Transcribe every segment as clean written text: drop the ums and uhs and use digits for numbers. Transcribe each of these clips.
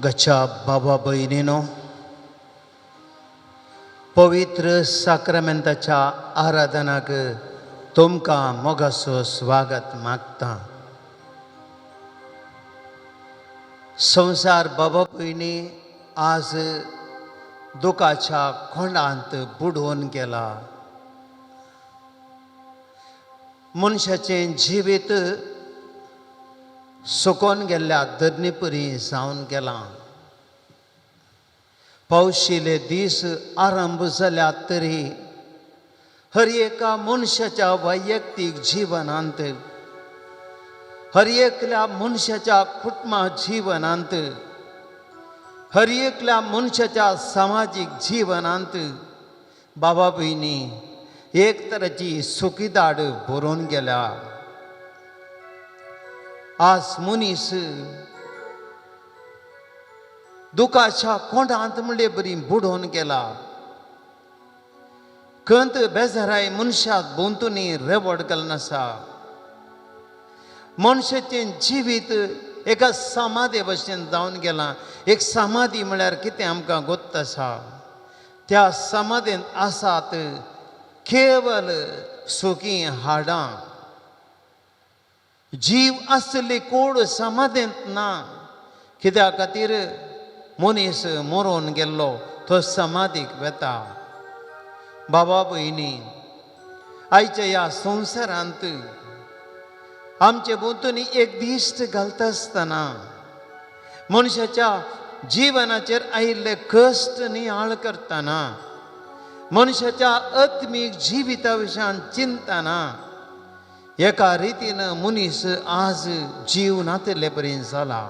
मोगाच्या बाबा भयणीनो, पवित्र साक्रामेंताच्या आराधनाक तुमकां मोगाचो स्वागत मागता. संवसार बाबा भयणी आज दुखाच्या खोंडांत बुडोवन गेला. मनशाचें जिवीत सुकोन गेल्ल्या धरणीपरी जावन गेलां. पावशिले दीस आरंभ जाल्यात तरी हर एका मनशाच्या वैयक्तीक जिवनांत, हर एकल्या मनशाच्या कुटुंबा जिवनांत, हर एकल्या मनशाच्या सामाजीक जिवनांत बाबा भयणी एक तरेची सुखीदाड बरोवन गेल्या. आज मनीस दुखाच्या कोंडांत म्हणले बरी बुडोवन गेला. खंत बेजाराय मनशाक भोंवतणी रेवड घालून आसा. मनशाचें जिवीत एका समाधी भशेन जावन गेलां. एक समाधी म्हळ्यार कितें आमकां गोत्त आसा. त्या समाधेंत आसात केवल सुखी हाडां. जीव आसली कोड समाधेंत ना. कित्या खातीर मनीस मरोन गेल्लो तो समाधीक वेता. बाबा भयणी, आयच्या ह्या संवसारांत आमचे भोंवतणी एक दिश्ट घालता आसतना मनशाच्या जिवनाचेर आयिल्ले कश्ट नियाळ करतना, मनशाच्या आत्मीक जिविता विशयान चिंतना एका रितीन मनीस आज जीव नातिल्ले परी जाला.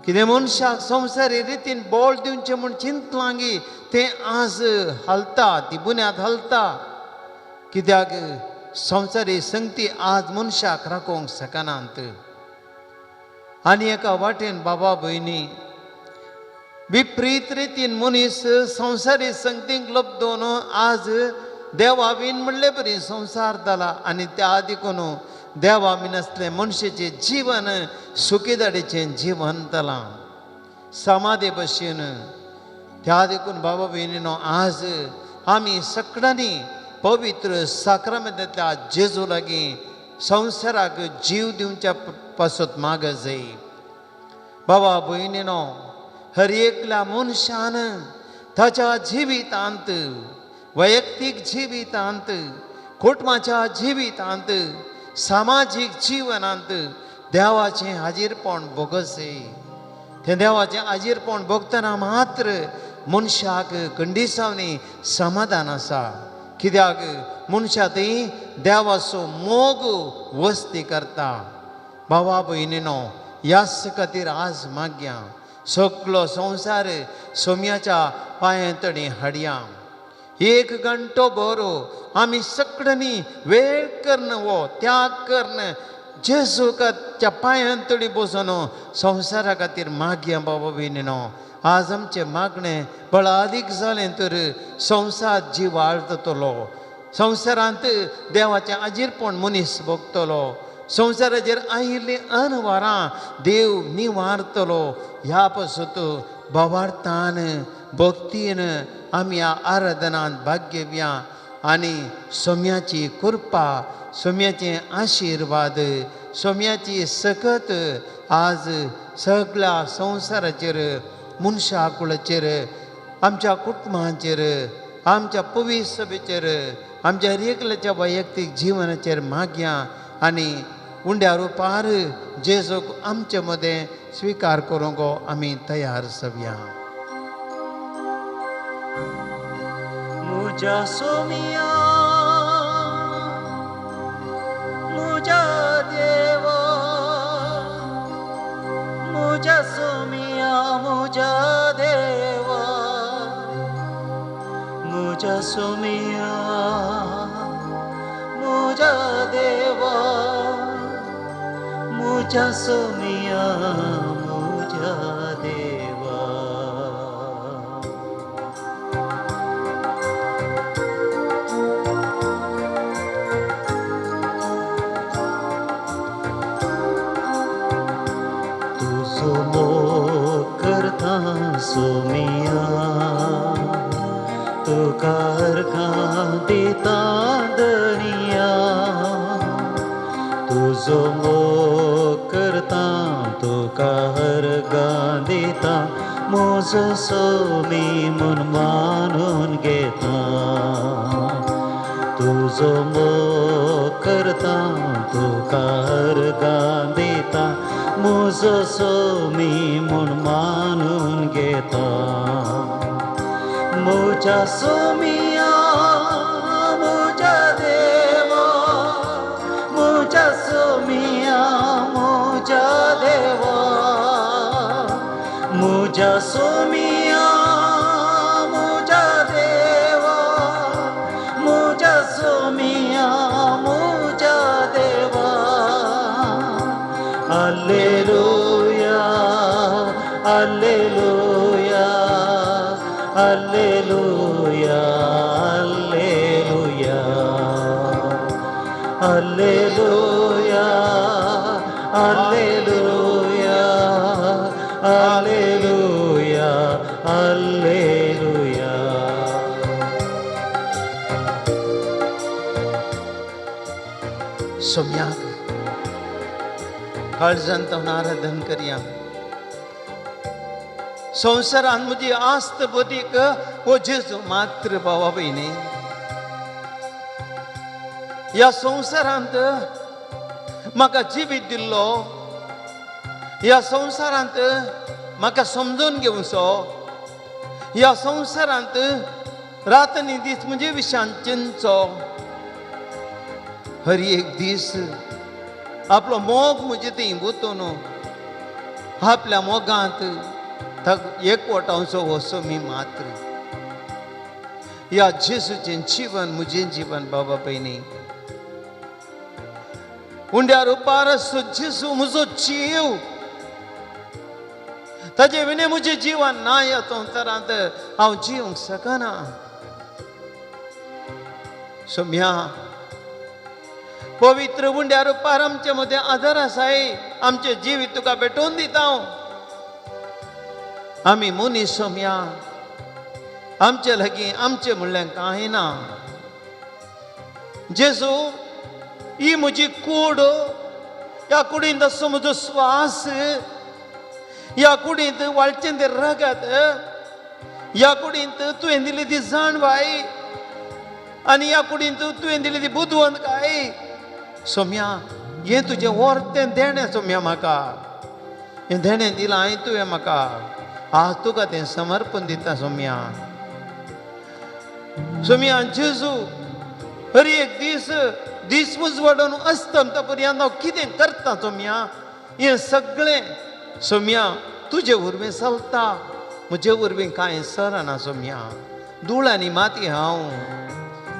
कितें मनशाक संवसारी रितीन बोळ दिवचें म्हूण चिंतलां गी तें आज हालता, ती बुन्याद हालता. कित्याक संवसारी संगती आज मनशाक राखोवंक शकनात. आनी एका वाटेन बाबा भयणी विपरीत रितीन मनीस संवसारी संगतीक लब्दोन आज देवा बीन म्हणले बरी संवसार जाला. आनी त्या देखून देवा बीन आसलें मनशाचें जीवन सुखीदाडीचें जीवन जालां समाधी भशेन. त्या देखून बाबा भयणीनो आज आमी सगळ्यांनी पवित्र साक्रामेंतांतल्या जेजू लागीं संवसाराक जीव दिवच्या पासत माग जाय. बाबा भयणीनो, हर एकल्या मनशान ताच्या जिवितांत, वैयक्तीक जिवितांत, कुटुंबाच्या जिवितांत, सामाजीक जिवनांत देवाचें हाजीरपण भोगचें. तें देवाचें हाजीरपण भोगतना मात्र मनशाक कंडिसांनी समाधान आसा. कित्याक मनशा थंय देवाचो मोग वस्ती करता. बाबा भयणीनो, ह्याच खातीर आज मागया सगलो संवसार सोम्याच्या पांया तडी हाडया. एक घंटो बरो आमी सगळ्यांनी वेळ करून वो त्याग करून जेजूच्या पांयां तडी बसून संवसारा खातीर मागया. बाबा भयणीनो, आज आमचें मागणें बळादीक जालें तर संवसार जिवाळ जातलो. संवसारांत देवाचें आजीरपण मनीस भोगतलो. संवसाराचेर आयिल्लीं अनवारां देव निवारतलो. ह्या पासत भावार्थान भक्तीन आमी ह्या आराधनांत भाग घेवया आनी सोम्याची कृपा, सोम्याचे आशिर्वाद, सोम्याची सकत आज सगळ्या संवसाराचेर, मनशा कुळाचेर, आमच्या कुटुंबाचेर, आमच्या पवित्र सभेचेर, आमच्या हर वैयक्तीक जिवनाचेर मागया आनी उंड्या रुपार जेजूक आमचे मदें स्विकार करूंक आमी तयार जावया. मुझा सोमिया मुझा देवा, मुझा सोमिया मुझा देवा, मुझा सोमिया मुझा देवा, मुझा सोमिया मुझा देवा. तुजो मोग तुका अर्घां दिता दनिया तुजो मोग करता तुका अर्घां दिता म्हजो सोमी म्हूण मानून घेता तुजो मोग करता तुका अर्घां दिता म्हजो सोमी म्हूण मानून घेता म्हज्या सोमिया म्हज्या देवा म्हज्या सोमिया म्हज्या देवा म्हज्या सोमिया म्हज्या देवा म्हज्या सोमिया म्हज्या देवा alleluia alleluia alleluia alleluia alleluia alleluia alleluia alleluia. सोम्याक काळजांत हांव आराधन करया. संवसारान म्हजी आस्त बदीक हो जेजू मात्र. भावा भयणी, ह्या संवसारांत म्हाका जिवीत दिल्लो, ह्या संवसारांत म्हाका समजून घेवचो, ह्या संवसारांत रात आनी दीस म्हजे विशयान चिंतचो, हर एक दीस आपलो मोग म्हजे थंय ओतून आपल्या मोगांत एकवटावचो हो सोमी मात्र. ह्या जेजूचें जीवन म्हजें जीवन. बाबा भयणी, उंड्यार उपार आसचो जेजू म्हजो जीव. ताजे विणे म्हजें जीवन ना. ह्या संवसारांत हांव जिवंक शकना. सोम्या, पवित्र उंड्यार उपार आमचे मदें आदार आसाय. आमचें जिवीत तुका भेटोवन दिता हांव. आमी मनीस सोम्या, आमचे लागीं आमचें म्हणलें कांय ना. जेजू, ही म्हजी कूड, ह्या कुडींत आसचो म्हजो स्वास, ह्या कुडींत वाळचें तें रगत, ह्या कुडींत तुवें दिली ती जाणवाय आनी ह्या कुडींत तुवें दिली ती बुदवंतकाय. सोम्या, हें तुजें वर्तें देणें. सोम्या, म्हाका हें देणें दिलां हांवें तुवें म्हाका. आज तुका तें समर्पण दिता सोम्या. सोम्या जेजू, हर एक दीस दीस उजवाडून अस्तमता पर्यंत हांव कितें करता सोम्या, हें सगळें सोम्या तुजे वरवीं चलता. म्हजे वरवीं कांय सरना सोम्या. धूळ आनी माती हांव.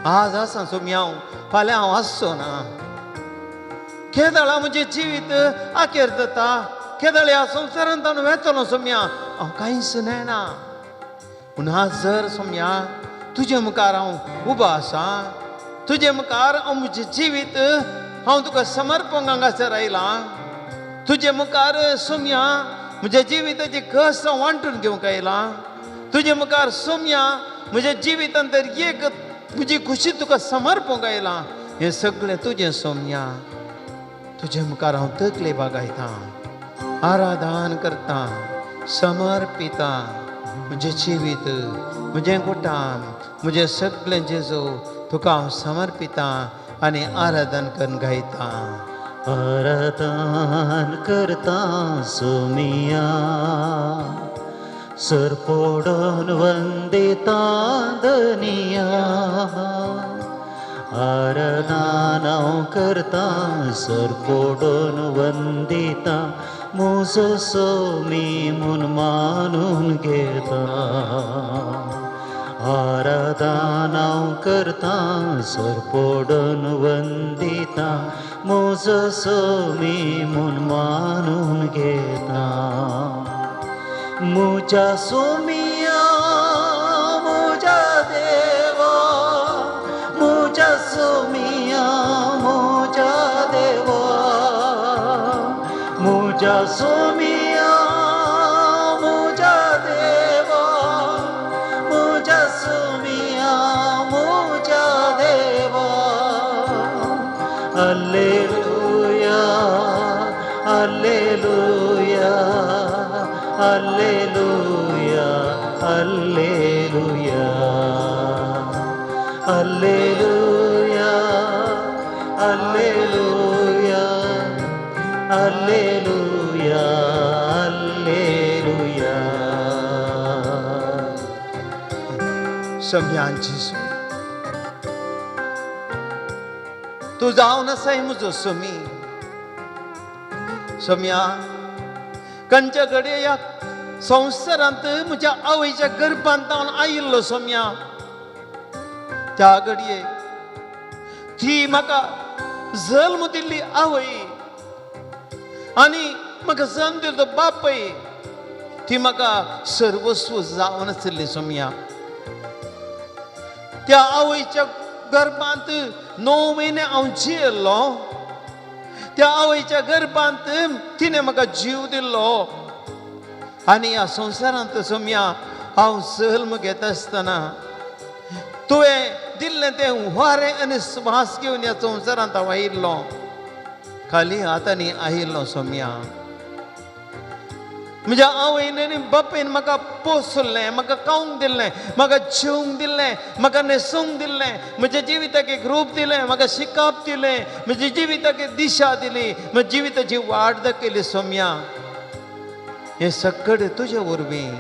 आज आसा सोम्या हांव, फाल्यां हांव आसचो ना. केदळा म्हजें जिवीत आखेर जाता, केदळ ह्या संवसारांत हांव वेतलो सोम्या, हांव कांयच नेणा. पूण आज जर सोम्या तुजे मुखार हांव उबो आसा, तुजे मुखार हांव म्हजें जिवीत हांव तुका समर्पण हांगासर आयलां. तुजे मुखार सोम्या म्हज्या जिविताची कस हांव वांटून घेवंक आयलां. तुजे मुखार सोम्या म्हज्या जिवितांत तर एक म्हजी खुशी तुका समर्पूंक आयलां. हें सगळें तुजें सोम्या. तुजे मुखार हांव तकले बागायतां, आराधन करतां, समर्पितां म्हजें जिवीत, म्हजें कुटाम, म्हजें सगळें. जेजू, तुका हांव समर्पितां आनी आराधन करून गायतां. आराधन करता सोमिया सरपोडून वंदिता दनिया आराधन हांव करता सरपोडून वंदिता म्हजो सोमी म्हूण मानून घेता आराधन हांव करता सरपोडून वंदिता म्हजो सोमी म्हूण मानून घेता म्हज्या सोमिया म्हज्या देवा म्हज्या सोमिया म्हज्या देवा म्हज्या सोमिया म्हज्या देवा म्हज्या सोमिया Alleluia, alleluia, alleluia, alleluia, alleluia, alleluia, alleluia, alleluia. Saumya जेजू, तूं जावन आसाय म्हजो सोमी. सोम्या, खंयच्या घडये ह्या संवसारांत म्हज्या आवयच्या गर्भांत हांव आयिल्लो सोम्या, त्या घडये ती म्हाका जल्म दिल्ली आवय आनी म्हाका जल्म दिल्लो बापय, ती म्हाका सर्वस्व जावन आशिल्ली सोम्या. त्या आवयच्या गर्भांत 9 म्हयने हांव जियेल्लो. त्या आवयच्या गर्भांत तिणें म्हाका जीव दिल्लो. आनी ह्या संवसारांत सोम्या हांव जल्म घेता आसतना तुवें दिल्लें तें वारें आनी स्वास घेवन ह्या संवसारांत हांव आयिल्लो, खाली हातांनी आयिल्लो सोम्या. म्हज्या आवयन आनी बापायन म्हाका पोसलें, म्हाका खावंक दिल्लें, म्हाका जेवंक दिल्लें, म्हाका न्हेसूंक दिल्लें, म्हज्या जिविताक एक रूप दिलें, म्हाका शिकप दिलें, म्हज्या जिविताक एक दिशा दिली, म्हज्या जिविताची वाट दाखयली सोम्या. हें सगळें तुजे वरवीं.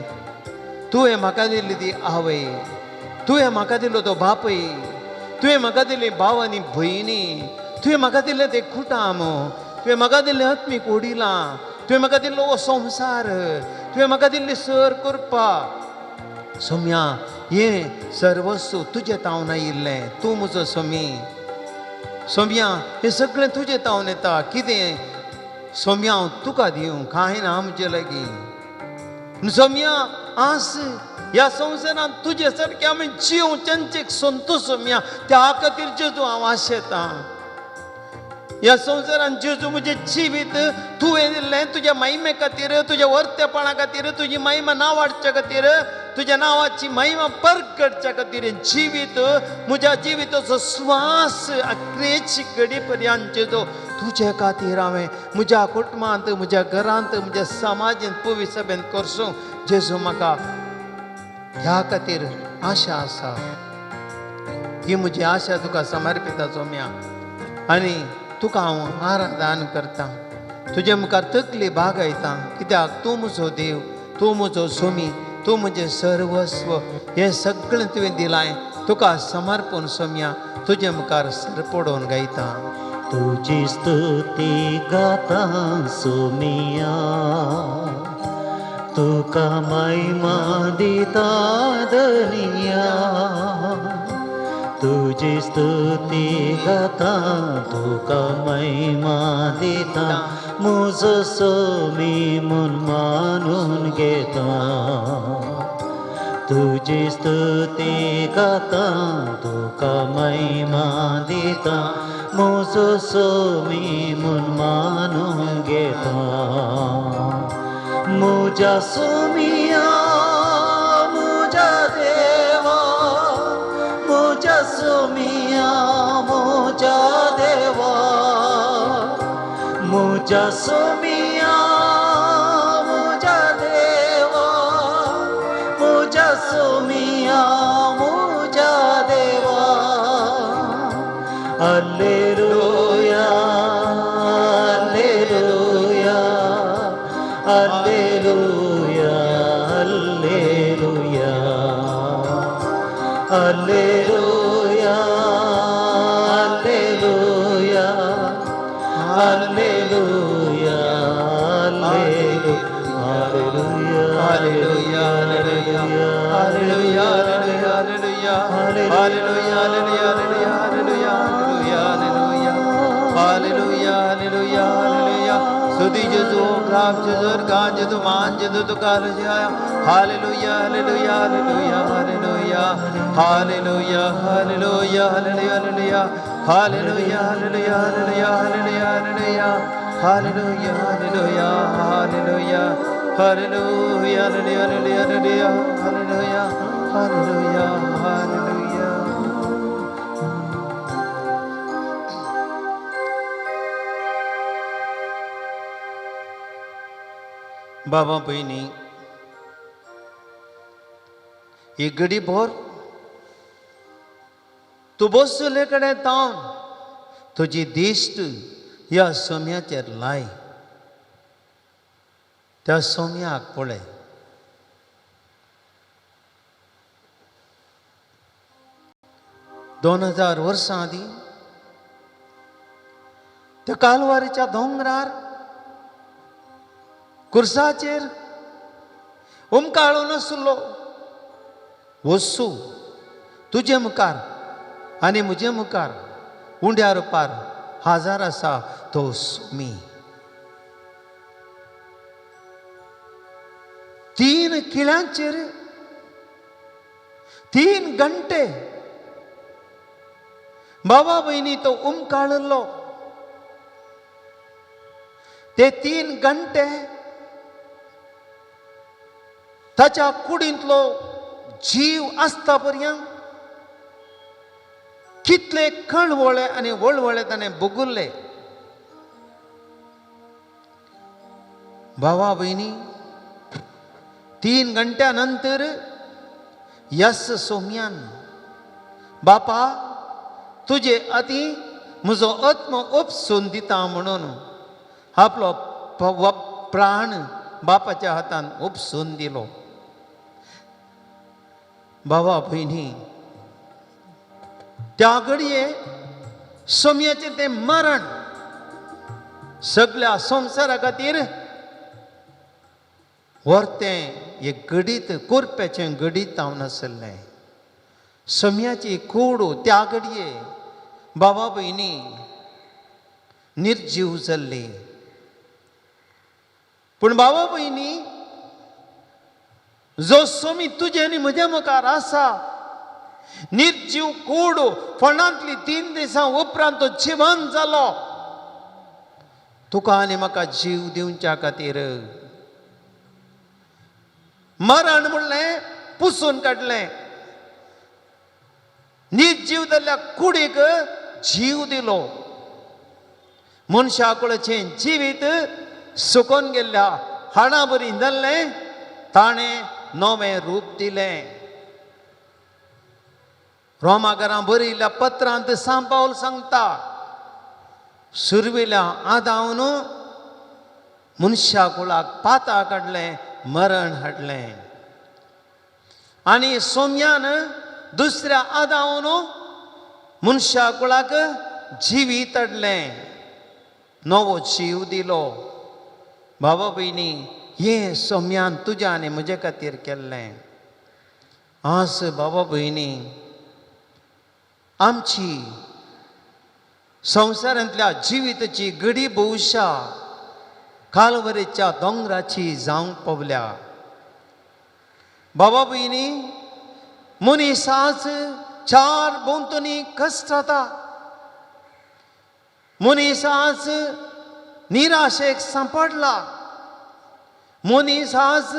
तुवें म्हाका दिल्ली ती आवय, तुवें म्हाका दिलो तो बापूय, तुवें म्हाका दिली भाव आनी भयणी, तुवें म्हाका दिल्लें तें कुटाम, तुवें म्हाका दिल्लें आत्मीक वडिलां, तुवें म्हाका दिल्लो हो संवसार, तुवें म्हाका दिल्ली सर करपा. सोम्या, हें सर्वस्व तुजें तावन आयिल्लें. तूं म्हजो सोमी. सोम्या, हें सगळें तुजें तावन येता. कितें सोम्या हांव तुका दिवं? कांय ना म्हजे लागीं. सोम्या, आस ह्या संवसारांत तुजे सारकें आमी जिवचेंच एक संतोश सोम्या, त्या खातीर जेजू हांव आशेतां. ह्या संवसारांत जेजू म्हजें जिवीत तुवें दिल्लें तुज्या महिमे खातीर, तुज्या वर्तेपणा खातीर, तुजी महिमा नांव वाडच्या खातीर, तुज्या नांवाची महिमा परगटच्या खातीर जिवीत, म्हज्या जिविताचो स्वास अक्रेची घडी पर्यंत जेजू तुजे खातीर हांवें म्हज्या कुटुंबांत, म्हज्या घरांत, म्हज्या समाजांत, पवित्र सभेंत करसूं. जेजू म्हाका ह्या खातीर आशा आसा. ही म्हजी आशा तुका समर्पिता सोम्या, आनी तुका हांव आराधन करतां, तुजे मुखार तकली बागयता, कित्याक तूं म्हजो देव, तूं म्हजो सोमी, तूं म्हजें सर्वस्व. हें सगळें तुवें दिलां, तुका समर्पण सोम्या, तुजे मुखार सरपडोवन गायता. तुजी स्तुती गाता सोमिया, तुका महिमा दिता धनिया. तुजी स्तुती गाता, तुका महिमा दिता, म्हजो सोमी म्हूण मानून घेता. तुजी स्तुती गाता, तुका महिमा दिता, म्हजो सोमी म्हूण मानून घेता. म्हज्या सोमिया, म्हज्या देवा, म्हज्या सोमिया, म्हज्या देवा, म्हज्या सोमिया, म्हज्या देवा, म्हज्या सोमिया, म्हज्या देवा. Alleluia, alleluia, alleluia, alleluia, alleluia, alleluia, alleluia, alleluia, Hallelujah, hallelujah, hallelujah, hallelujah, hallelujah, hallelujah, hallelujah, hallelujah, hallelujah, hallelujah. स्तुति जेजू, ग्राम जेजू, गान जेजू, मान जेजू, तुका hallelujah, hallelujah, hallelujah, hallelujah, hallelujah, hallelujah, hallelujah, hallelujah, hallelujah, hallelujah, hallelujah, hallelujah, hallelujah, hallelujah, hallelujah, hallelujah, hallelujah, hallelujah, hallelujah, hallelujah. बाबा भयणी, ही घडी भर तूं बसले कडेन तावन तुजी दिश्ट ह्या सोम्याचेर लाय, त्या सोम्याक पळय. 2000 वर्सां आदीं त्या कालवारीच्या दोंगरार कुर्साचेर उमकाळून आसलो वसू तुजे मुखार आनी म्हजे मुखार उंड्या रुपार हाजार आसा तो सुमी. 3 किळ्यांचेर 3 घंटे बाबा भयणी तो उमकाळिल्लो. ते 3 घंटे ताच्या कुडींतलो जीव आसता पर्यंत कितले कळवळे आनी वळवळे ताणें भोगुल्ले. बाबा भयणी, 3 घंट्या नंतर यस सोम्यान बापा तुजे अती म्हजो आत्मो उपसून दिता म्हणून आपलो प्राण बापाच्या हातान उपसून दिलो. बाबा भयणी, त्या घडये सोम्याचें तें मरण सगळ्या संवसारा खातीर व्हरतें एक घडीत कोरप्याचें घडीत जावन आसलें. सोम्याची कूड त्या घडये बाबा भयणी निर्जीव जाल्ली. पूण बाबा भयणी, जो सोमी तुजे आनी म्हज्या मुखार आसा, निर्जीव कूड फोंडांतली 3 दिसां उपरांत तो जिवन जालो तुका आनी म्हाका जीव दिवच्या खातीर. मरण म्हणलें पुसून काडलें, निर्जीव जाल्ल्या कुडीक जीव दिलो. मनशा कुळाचें जिवीत सुकोन गेल्ल्या हाडा बरी जाल्लें ताणें नवें रूप दिलें. रोमाघरां बरयल्ल्या पत्रांत सांत पावल सांगता, सुरवेल्या आदावन मनशा कुळाक पाता काडलें, मरण हाडलें. आनी सोम्यान दुसऱ्या आदावन मनशा कुळाक जिवीत हाडलें, नवो जीव दिलो. बाबा भयणी, हें सोम्यान तुज्या आनी म्हजे खातीर केल्लें. आज बाबा भयणी, आमची संवसारांतल्या जिविताची घडी भोवशा कालवरेच्या दोंगराची जावंक पावल्या. बाबा भयणी, मनीस आज 4 भोंवतणी कश्ट जाता, मनीस आज निराशेक सांपडला, मनीस आज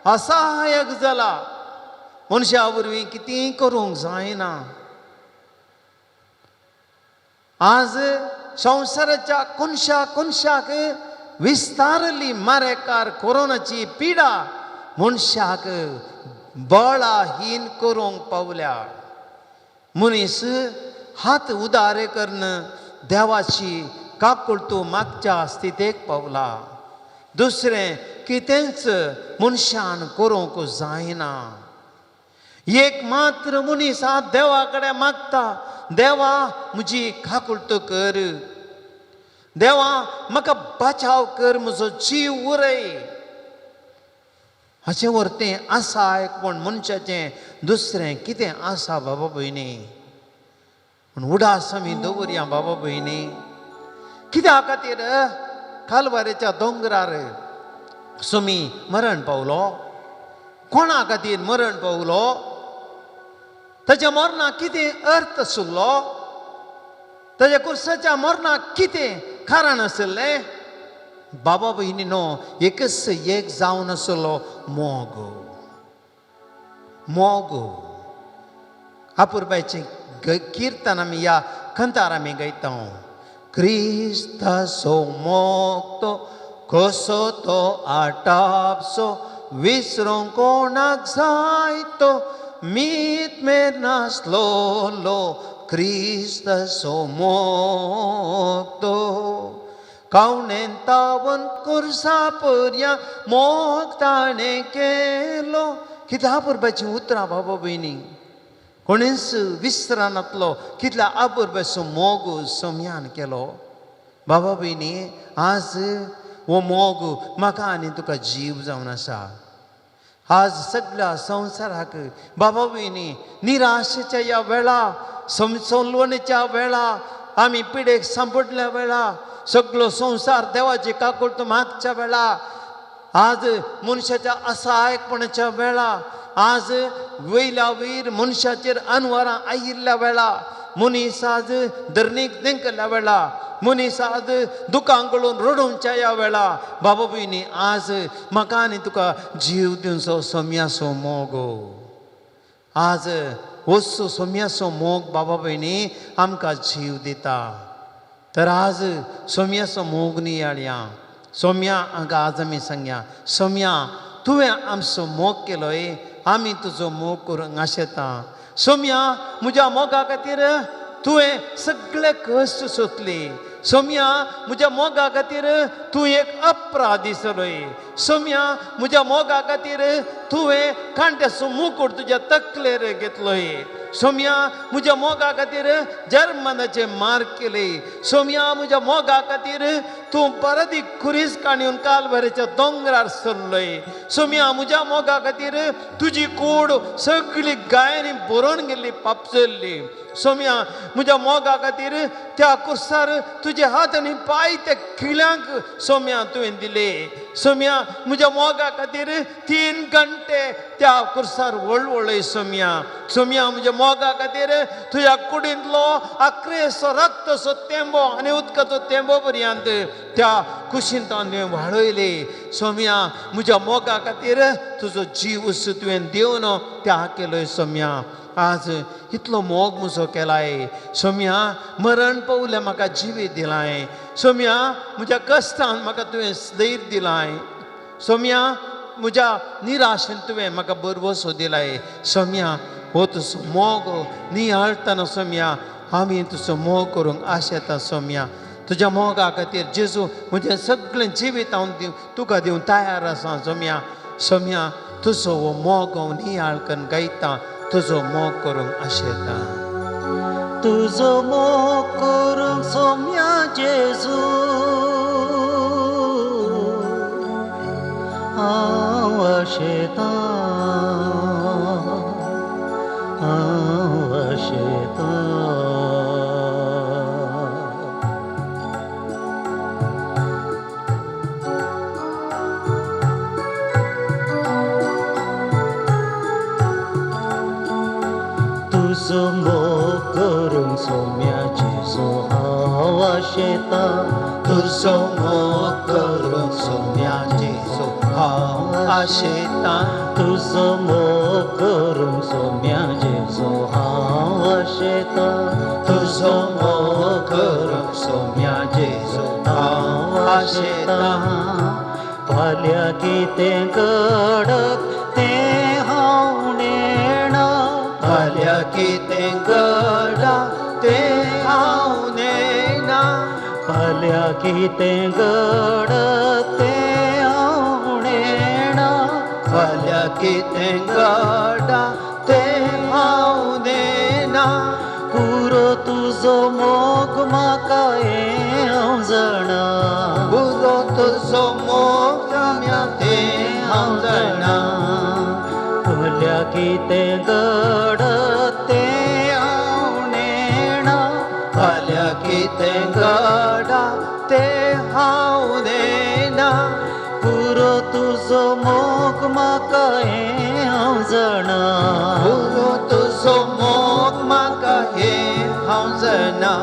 असहायक जाला, मनशा वरवीं कितेंय करूंक जायना. आज संवसाराच्या कोनशा कोनशाक विस्तारली मारेकार कोरोनाची पिडा मनशाक बळाहीन करूंक पावल्या. मनीस हात उदारे करून देवाची काकुळटू मागच्या स्थितेक पावला. दुसरें कितेंच मनशान करूंक जायना. एक मात्र मनीस हात देवा कडेन मागता, देवा म्हजी काकुळटू कर, देवा म्हाका बचाव कर, म्हजो जीव उरय. हाचें वरतें आसा एक पूण मनशाचें दुसरें कितें आसा बाबा भयणी? पूण उडास आमी दवरया बाबा भयणी. कित्या खातीर कालवारेच्या दोंगरार सुमी मरण पावलो? कोणा खातीर मरण पावलो? ताच्या मरणाक कितें अर्थ आशिल्लो? ताच्या कुर्साच्या मरणाक कितें कारण आशिल्लें? बाबा भयणी न्हू, एकच एक जावन आसलो मोग. मोग अपुरबायचें किर्तन आमी ह्या कंतार आमी गायता. क्रिस्ताचो मोग तो कसो तो आटापसो विसरूंक कोणाक जायतो मीत मेर नासलोलो क्रिस्ताचो मोग तो. कावणेन तावन कुर्सा पर्या मोग ताणें केलो. कितल्या अपुरबायचीं उतरां बाबा भयणी, कोणीच विसरनातलो कितल्या अपुरबायचो मोग सोम्यान केलो. बाबा भयणी, आज हो मोग म्हाका आनी तुका जीव जावन आसा. आज सगळ्या संवसाराक बाबा भयणी निराशेच्या ह्या वेळा, समसोलवणेच्या वेळा, आमी पिडेक सांपडल्या वेळा, सगळो संवसार देवाची काकुळट मागच्या वेळा, आज मनशाच्या असहायकपणाच्या वेळा, आज वयल्या वयर मनशाचेर अनवरां आयिल्ल्या वेळा, मनीस आज धरणीक तेंकल्ल्या वेळा, मनीस आज दुकां गळून रडोवच्या ह्या वेळा, बाबा भयणी आज म्हाका आनी तुका जीव दिवचो सोम्याचो मोग. आज वचो सोम्याचो मोग बाबा भयणी आमकां जीव दिता. तर आज सोम्याचो मोग नियाळया. सोम्या हांगा आज आमी सांगया, सोम्या तुवें आमचो मोग केलोय, आमी तुजो मोग करूंक आशेता. सोम्या म्हज्या मोगा खातीर तुवें सगळे कश्ट सोंसले. सोम्या म्हज्या मोगा खातीर तूं एक अपराध दिसलोय. सोम्या म्हज्या मोगा खातीर तुवें कांट्याचो मुकूट तुज्या तकलेर घेतलोय. सोम्या म्हज्या मोगा खातीर जर्मनाचे मार केले. सोम्या म्हज्या मोगा खातीर तूं परत खुरीस काणयेवन कालवारीच्या दोंगरार सरलोय. सोम्या म्हज्या मोगा खातीर तुजी कूड सगळी गायांनी भरून गेल्ली, पापसल्ली. सोम्या म्हज्या मोगा खातीर त्या कुर्सार तुजे हात आनी पांय त्या खिळ्यांक सोम्या तुवें दिले. सोम्या म्हज्या मोगा खातीर 3 घंटे त्या कुर्सार वळवळय. सोम्या, सोम्या म्हज्या मोगा खातीर तुज्या कुडींतलो आक्रेसो रक्तसो तेंबो आनी उदकाचो तेंबो पर्यंत त्या कुशीन तुवें वाळयले. सोम्या म्हज्या मोगा खातीर तुजो जीव तुवें दिवन त्या केलोय. सोम्या आज इतलो मोग म्हजो केलाय. सोम्या मरण पावलें म्हाका जिवीत दिलाय. सोम्या म्हज्या कश्टान म्हाका तुवें धैर्य दिलाय. सोम्या म्हज्या निराशेन तुवें म्हाका बरवसो दिलाय. सोम्या हो तुजो मोग नियाळटना सोम्या आमी तुजो मोग करूंक आशेता. सोम्या तुज्या मोगा खातीर जेजू म्हजें सगळें जिवीत हांव दिवं तुका दिवंक तयार आसा. सोम्या, सोम्या तुजो हो मोग हांव नियाळ करून गायता, तुजो मोग करूंक आशेता. तुजो मोग करूंक सोम्या जेजू हांव आशेतां, हांव आशेतां. तुजो मोग करूंक सोम्या जेजू हांव आशेतां. तुजो मोग करूंक सोम्या जेजू हांव आशेतां. तुजो मोग करूंक सोम्या जेजू हांव आशेतां. तुजो मोग करूंक सोम्या जेजू हांव आशेतां. फाल्यां कितें घडत तें हांव नेणा. फाल्यां कितें घडा तें हांव नेणा. फाल्यां कितें घडत तें हांव नेणा. फाल्यां कितें घडा तें हांव नेणा. पुरो तुजो मोग म्हाका हें हांव जाणा. पुरो तुजो मोग सोम्या तें हांव जाणा. फाल्यां कितें घडत तें हांव नेणा. फाल्यां कितें घडा तें हांव नेणा. पुरो तुजो मोग म्हाका हें हांव जाणा. पुरो तुजो मोग म्हाका हें हांव जाणा.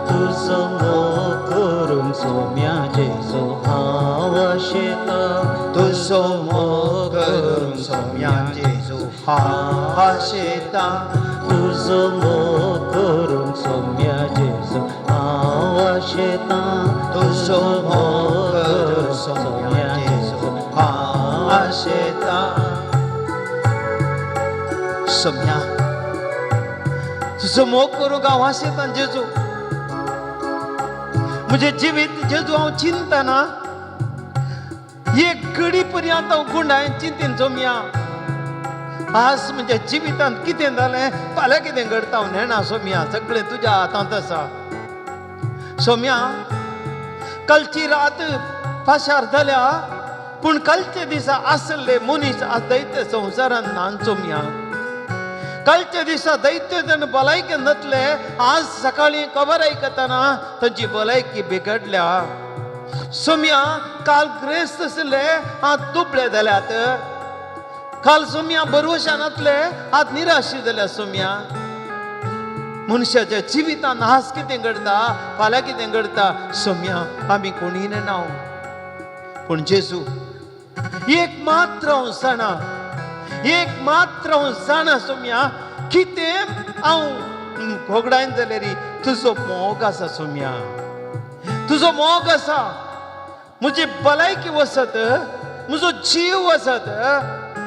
तुजो मोग करूंक सोम्या जेजू हांव आशेतां. तुजो मोग करूंक सोम्या जेजू हांव आशेतां. तुजो मोग करूंक सोम्या जेजू हांव आशेतां. तुजो मोग करूंक सोम्या जेजू हांव आशेतां. सोम्या, तुजो मोग करूंक हांव आशेतां जेजू. म्हजें जिवीत जेजू हांव चिंतना एक घडी पर्यंत हांव गुंडायन चिंतीन सोम्या. आज म्हज्या जिवितांत कितें जालें, फाल्यां कितें घडटा हांव नेणा सोम्या, सगळें तुज्या हातांत आसा सोम्या. कालची रात पाशार जाल्या, पूण कालचे दिसा आसले मनीस आज दैत्य संवसारान नान सोम्या. कालच्या दिसा दैत्य जण भलायकेन जातले, आज सकाळीं खबर आयकतना तांची भलायकी बिगडल्या सोम्या. काल ग्रेस्त आसले, आज दुबळे जाल्यात. काल सोम्या बरवशान आसले, आज निराशी जाल्या सोम्या. मनशाच्या जिवितान आज कितें घडटा, फाल्यां कितें घडटा सोम्या, आमी कोणीय नेणा. पूण जेजू एक मात्र हांव जाणा, एक मात्र हांव जाणा सोम्या, कितें हांव घोगडायन जाल्यार तुजो मोग आसा सोम्या, तुजो मोग आसा. म्हजी भलायकी वसत, म्हजो जीव वसत,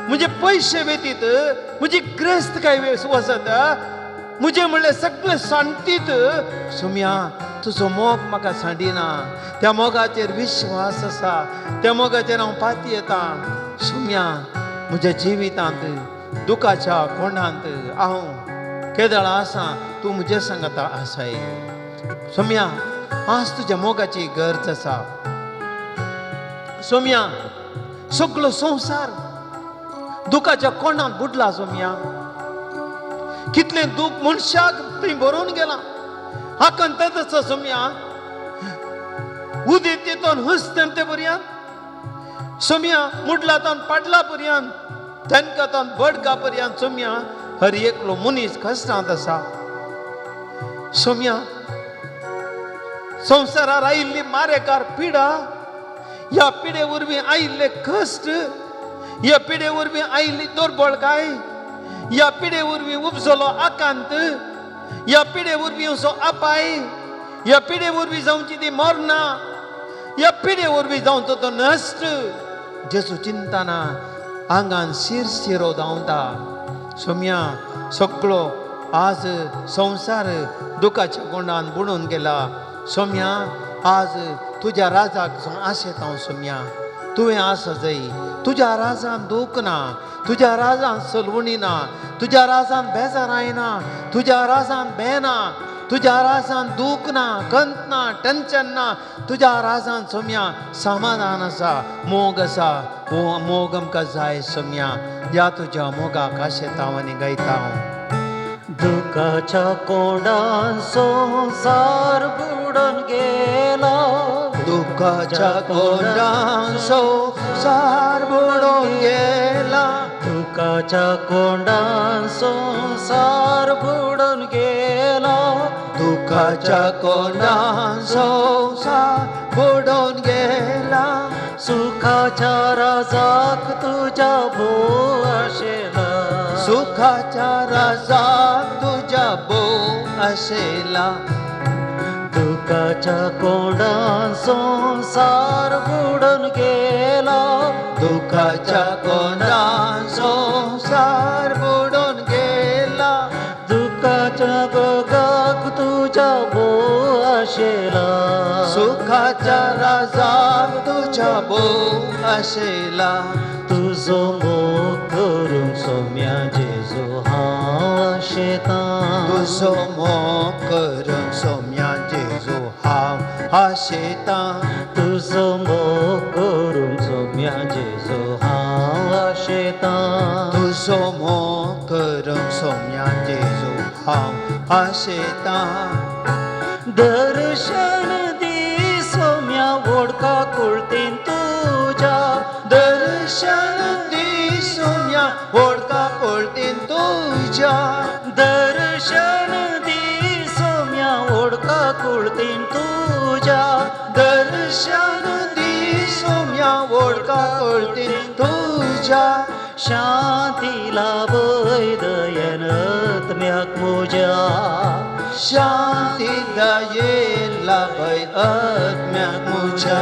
म्हजे पयशे वेतीत, म्हजी ग्रेस्तकाय वसत, म्हजें म्हणल्यार सगळें शांतीत सोम्या, तुजो मोग म्हाका सांडिना. त्या मोगाचेर विश्वास आसा, त्या मोगाचेर हांव पाती येता सोम्या. म्हज्या जिवितांत दुखाच्या कोणांत हांव केदळा आसा, तूं म्हजे सांगता आसाय सोम्या. आज तुज्या मोगाची गरज आसा सोम्या. सगळो संवसार दुखाच्या कोणांत बुडला सोम्या. कितलें दूख मनशाक थंय भरून गेलां, आकांत आसा सोम्या. उदीत तितून हसते पर्यंत सोम्या, मुडला तावन पाडला पर्यंत, तेनका तावन बडका पर्यंत सोम्या, हर एकलो मनीस कश्टांत आसा सोम्या. संवसारार आयिल्ली मारेकार पिडा, ह्या पिडे वरवीं आयिल्ले कश्ट, ह्या पिडे वरवीं आयिल्ली दुर्बळकाय, ह्या पिडे वरवीं उपजलो आकांत, ह्या पिडे वरवीं असो अपाय, ह्या पिडे वरवीं जावची ती मरना, ह्या पिडे वरवीं जावचो तो नश्ट. जेजू चिंतना आंगान शिरशिरो धांवता सोम्या. सगळो आज संवसार दुखाच्या गुणान बुडून गेला सोम्या. आज तुज्या राजाक आशेता हांव सोम्या. तुवें आसा जय, तुज्या राजान दूख ना, तुज्या राजान सलवणी ना, तुज्या राजान बेजाराय ना, तुज्या राजान बेना, तुज्या राजान दूख ना, कंत ना, टेन्शन ना. तुज्या राजान सोम्या समाधान आसा, मोग आसा. हो मोग आमकां जाय सोम्या. ह्या तुज्या मोगाक आशेता हांव आनी गायता हांव. दुखाच्या कोंडान संवसार बुडून गेला, दुखाच्या कोंडान संवसार बुडून गेला, दुखाच्या कोंडान संवसार बुडून गेला, दुखाच्या कोंडान संवसार बुडून गेला. सुखाच्या राजाक तुज्या भोव आशेला, सुखाच्या राजाक तुज्या भोव आशेला. दुखाच्या कोंडान संवसार बुडून गेला, दुखाच्या कोंडान संवसार बुडून गेला, दुखाच्या गोगाक तुज्या भोव आशेला, सुखाच्या राजाक तुज्या भोव आशेला. तुजो मोग करूंक सोम्या जेजू हांव आशेतां, तुजो मोग करूंक सोम्या जेजू हांव आशेतां, तुजो मोग करूंक सोम्या जेजू हांव आशेतां, तुजो मोग करूंक सोम्या जेजू हांव आशेतां. दर्शन दी सोम्या वोडका कुळतीन तुज्या, दर्शन दी सोम्या वोडका कोळतीन तुज्या, दर्शन दी सोम्या वोडका कुळतीन तुज्या, दर्शन दी सोम्या वोडका कोळतीन तुज्या. शांती लाभय दयन आत्म्याक म्हज्या, शांती दये लाभय आत्म्याक म्हज्या.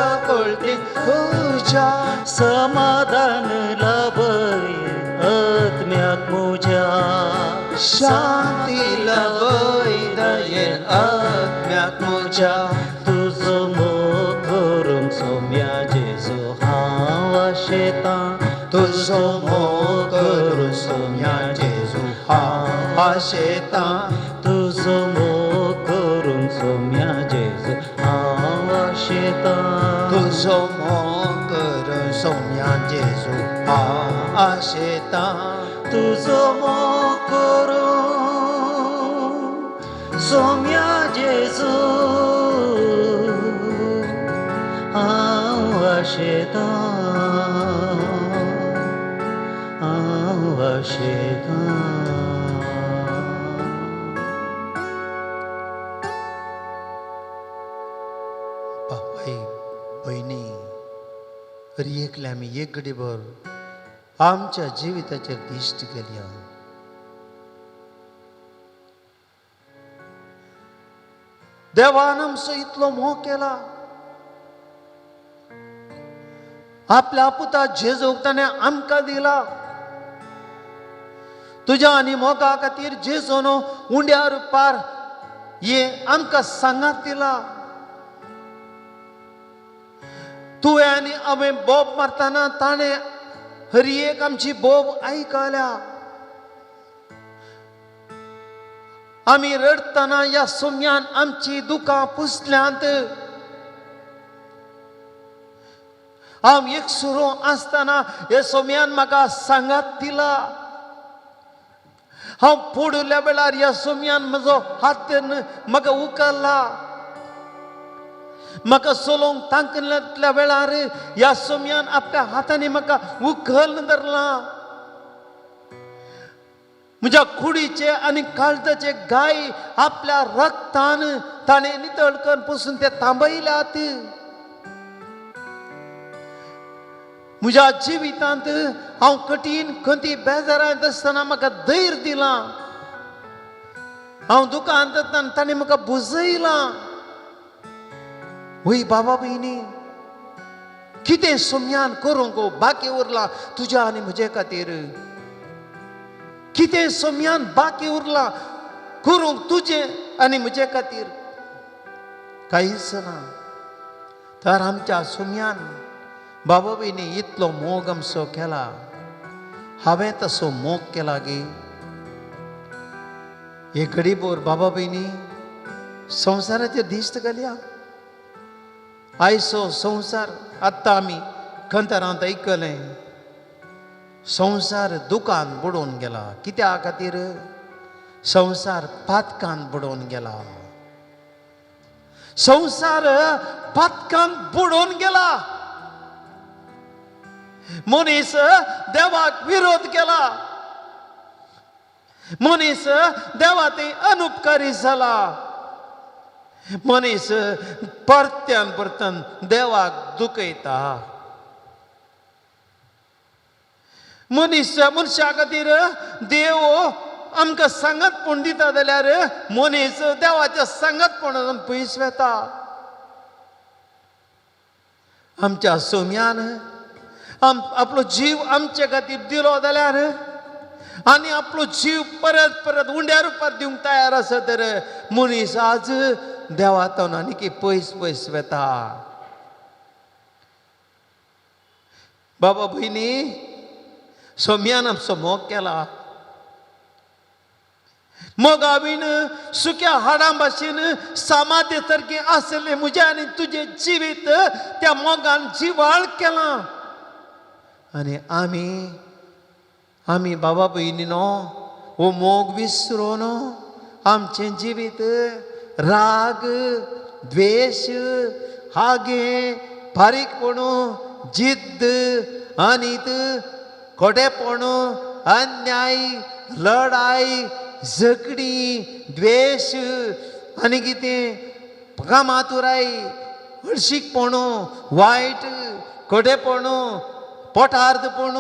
ओडका कोळती तुज्या. समाधान लाभय आत्म्याक म्हज्या. शांती लाभय दयेन आत्म्याक म्हज्या. तुजो मोग करूंक सोम्या जेजू हांव आशेतां. तुजो मोग करूंक सोम्या जेजू हांव आशेतां. तुजो मोग करूंक सोम्या जेजू हांव आशेतां. तुजो मोग करूंक सोम्या जेजू हांव आशेतां. तुजो मोग करूंक सोम्या जेजू हांव आशेतां. हांव आशेतां. बापाय भयणी, हर एकले आमी एक घडीभर आमच्या जिविताचेर दिश्ट केल्या. देवान आमचो इतलो मोग केला, आपल्या पुता जेजूक ताणें आमकां दिला. तुज्या आनी मोगा खातीर जेजून उंड्या रुपार हे आमकां सांगात दिला. तुवें आनी हांवें बोब मारतना ताणें हर एक आमची बोब आयकल्या. आमी रडटना ह्या सोम्यान आमची दुकां पुसल्यांत. हांव एकसुरो आसतना ह्या सोम्यान म्हाका सांगात दिला. हांव पडुल्ल्या वेळार ह्या सोम्यान म्हजो हात म्हाका उखल्ला. म्हाका चलोवंक तांकतल्या वेळार ह्या सोम्यान आपल्या हातांनी म्हाका उखल धरला. म्हज्या कुडीचे आनी काळजाचे गाय आपल्या रक्तान ताणें नितळ करून पसून ते थांबयल्यात. म्हज्या जिवितांत हांव कठीण खंती बेजारांत आसतना म्हाका धैर्य दिलां. हांव दुकांत आसतना ताणें म्हाका बुजयलां. वय बाबा भयणी, कितें सोम्यान करूंक बाकी उरलां तुज्या आनी म्हजे खातीर? कितें सोम्यान बाकी उरलां करूंक तुजें आनी म्हजे खातीर? कांयच ना. तर आमच्या सोम्यान बाबा भयणी इतलो मोग आमचो केला. हांवें तसो मोग केला गे. हे घडीभर बाबा भयणी संवसाराचेर दिश्ट घालया. आयचो संवसार आत्तां आमी खंतरांत आयकलें, संवसार दुकान बुडोवन गेला. कित्या खातीर? संवसार पातकान बुडोवन गेला. संवसार पातकान बुडोवन गेला. मनीस देवाक विरोध केला. मनीस देवा ते अनुपकारी जाला. मनीस परत्यान परत्यान देवाक दुखयता. मनीस मनशा खातीर देव आमकां सांगातपण दिता जाल्यार मनीस देवाच्या सांगातपणान पयस वता. आमच्या सोम्यान आपलो जीव आमचे खातीर दिलो जाल्यार आनी आपलो जीव परत परत उंड्या रुपार दिवंक तयार आसा तर मनीस आज देवातून आनीक पयस पयस वता. बाबा भयणी, सोम्यान आमचो मोग केला. मोगा बीन सुक्या हाडां भाशेन सामाद्य सारकें आसलें म्हजें आनी तुजें जिवीत त्या मोगान जिवाळ केलां. आनी आमी आमी बाबा भयणी न्हू हो मोग विसरून आमचें जिवीत राग, द्वेश, हागे, बारीकपण, जिद्द, अनीत, खोटेपण, अन्याय, लढाय, झगडीं, द्वेश आनी कितें कामातुराय, हळशीकपण, वायट, खोटेपण, पोटार्दपण,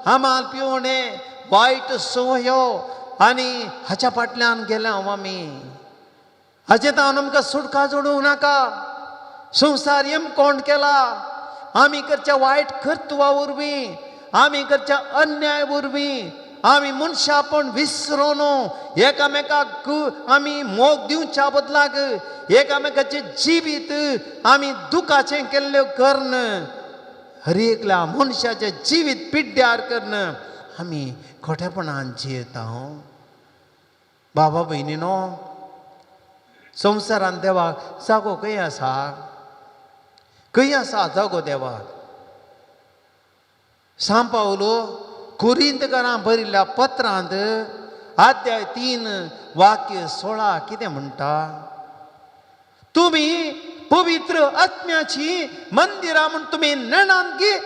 हमाल पिवणें, वायट संवयो आनी हाच्या फाटल्यान गेल्या हांव आमी. हाचे तावन आमकां सुटका जोडूंक नाका. संवसार यमकोंड केला आमी करच्या वायट कर्तुवा वरवीं, आमी करच्या अन्याय वरवीं, आमी मनशापण विसरोन एकामेकाक आमी मोग दिवच्या बदलाक एकामेकाचें जिवीत आमी दुखाचें केल्ल्यो कर्ण, हर एकल्या मनशाचें जिवीत पिड्ड्यार कर्ण आमी खोटेपणान जियेता. बाबा भयणीनो, संवसारान देवाक जागो खंय आसा? खंय आसा जागो देवाक? सांव पावलो कोरिंतकारां बरयल्ल्या पत्रांत अध्याय 3 वाक्य 16 कितें म्हणटा? तुमी पवित्र आत्म्याची मंदिरां म्हूण तुमी नेणात गे?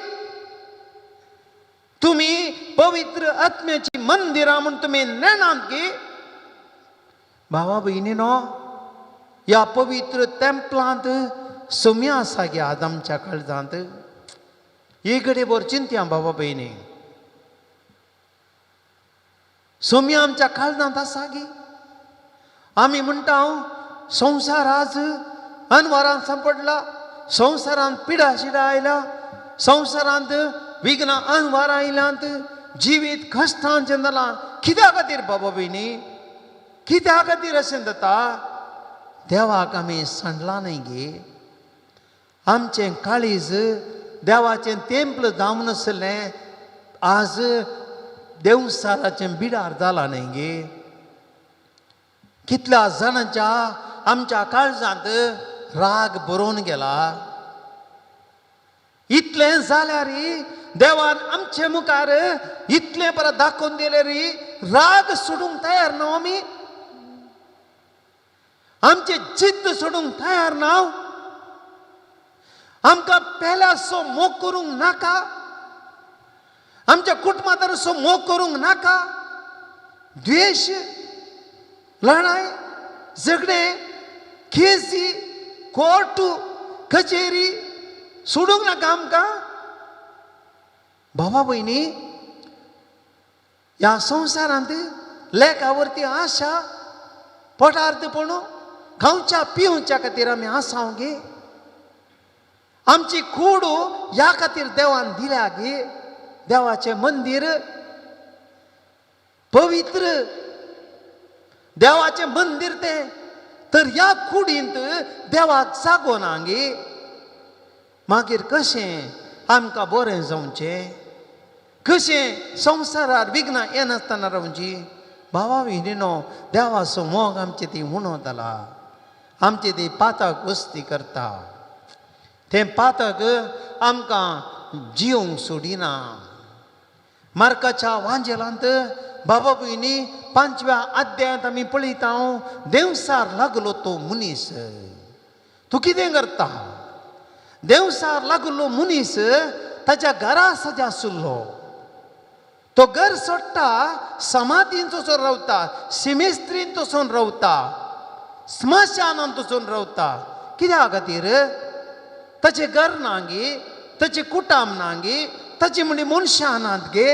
तुमी पवित्र आत्म्याची मंदिरां म्हूण तुमी नेणात गे? भावा भयणीनो, ह्या पवित्र तेंपलांत सम्या आसा गे आज आमच्या काळजांत. ही घडये बर चिंतया बाबा भयणी, सम्या आमच्या काळजांत आसा गे. आमी म्हणटा संवसार आज अनवारान सांपडला, संवसारांत पिडा शिडा आयल्या, संवसारांत विघ्नां अनवारां आयल्यांत, जिवीत कश्टांचें जालां. कित्या खातीर बाबा भयणी? कित्या खातीर अशें जाता? देवाक आमी सांडला न्हय गे. आमचें काळीज देवाचें तेंपल जावन आसलें आज देवसाराचें बिडार जालां न्हय गे. कितल्या जाणांच्या आमच्या काळजांत राग बरोवन गेला. इतलें जाल्यार देवान आमचे मुखार इतलें परत दाखोवन दिल्यार राग सोडूंक तयार ना आमी, आमचें जिद्द सोडूंक तयार ना, आमकां पेल्याचो मोग करूंक नाका, आमच्या कुटुंबांतरसो मोग करूंक नाका. द्वेश, लढाय, झगडें, केसी, कोर्ट, कचेरी सोडूंक नाका आमकां. बाबा भयणी, ह्या संवसारांत लेखावरती आशा पोटार्थ पण खावच्या पिवच्या खातीर आमी आसाव गे. आमची कूड ह्या खातीर देवान दिल्या गे. देवाचें मंदीर पवित्र, देवाचें मंदीर तें, तर ह्या कुडींत देवाक जागो ना गे. मागीर कशें आमकां बरें जावचें? कशें संवसारार विघ्नां येनासतना रावची? भावा भयणीनो, देवाचो मोग आमचे ती उणो जाला, आमचे ती पातक वस्ती करता. तें पातक आमकां जिवंक सोडिना. मार्काच्या वांजेलांत बाबा भयणी 5व्या अध्यायांत आमी पळयता, देवसार लागलो तो मनीस. तूं कितें करता? देवसार लागलो मनीस ताच्या घरा सजा आशिल्लो. तो घर सोडटा, समाधींत वचून रावता, सिमेस्त्रींत वचून रावता, स्मशानांत वचून रावता. कित्या खातीर? ताचें घर ना गे, ताचें कुटाम ना गे, ताची म्हणजे मनशां नात गे.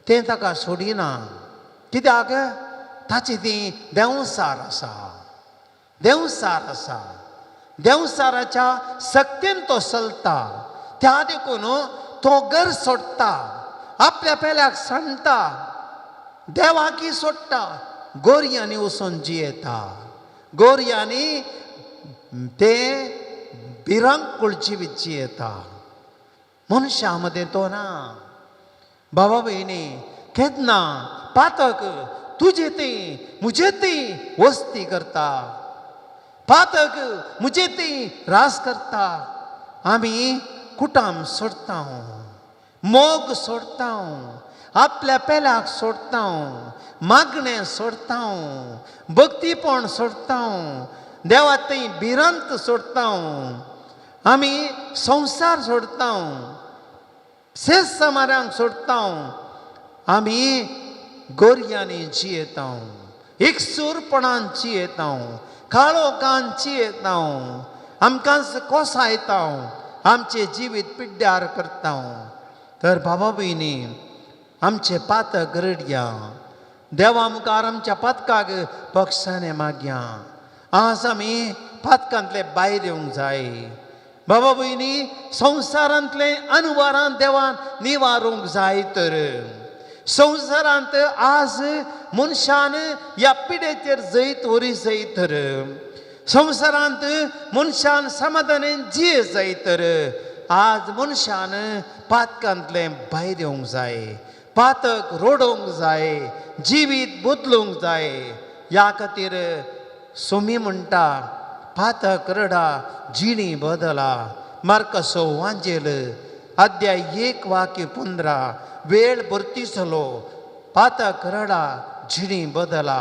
तें ताका सोडिना. कित्याक? ताची ती देंवसार आसा, देंवसार आसा. देंवसाराच्या सक्तीन तो चलता. त्या देखून तो घर सोडटा, आपल्या पेल्याक सांडटा, देवाकी सोडटा, गोरयांनी वचून जियेता. गोरयांनी ते भिरांकूळ जिवीत जियेता. मनशां मदें तो ना. बाबा भयणी, केन्ना पातक तुजे ती म्हजे ती वस्ती करता, पातक म्हजे ती रास करता. आमी कुटाम सोडता, मोग सोडता, आपल्या पेल्याक सोडता, मागणें सोडता, भक्तीपण सोडता, देवा थंय भिरांत सोडता, आमी संवसार सोडता, शेज समारांक सोडता, आमी गोरयांनी जियेता, एकसूरपणान जियेता, काळोखान जियेता, आमकां कोसायता, आमचें जिवीत पिड्ड्यार करता. तर बाबा भयणी, आमचें पातक रडया, देवा मुखार आमच्या पातकाक बक्षाने मागया. आज आमी पातकांतले भायर येवंक जाय. बाबा भयणी, संवसारांतले अनवरान देवान निवारूंक जाय. तर संवसारांत आज मनशान ह्या पिडेचेर जैत वरी जाय तर, संवसारांत मनशान समाधानेन जिये जाय तर, आज मनशान पातकांतलें भायर येवंक जाय, पातक रोडोवंक जाय, जिवीत बदलूंक जाय. ह्या खातीर सोमी म्हणटा, पातक रडा जिणी बदला. मार्कासो वांजेल अध्याय 1 वाक्य 15, वेळ भरती जालो, पातक रडा जिणी बदला.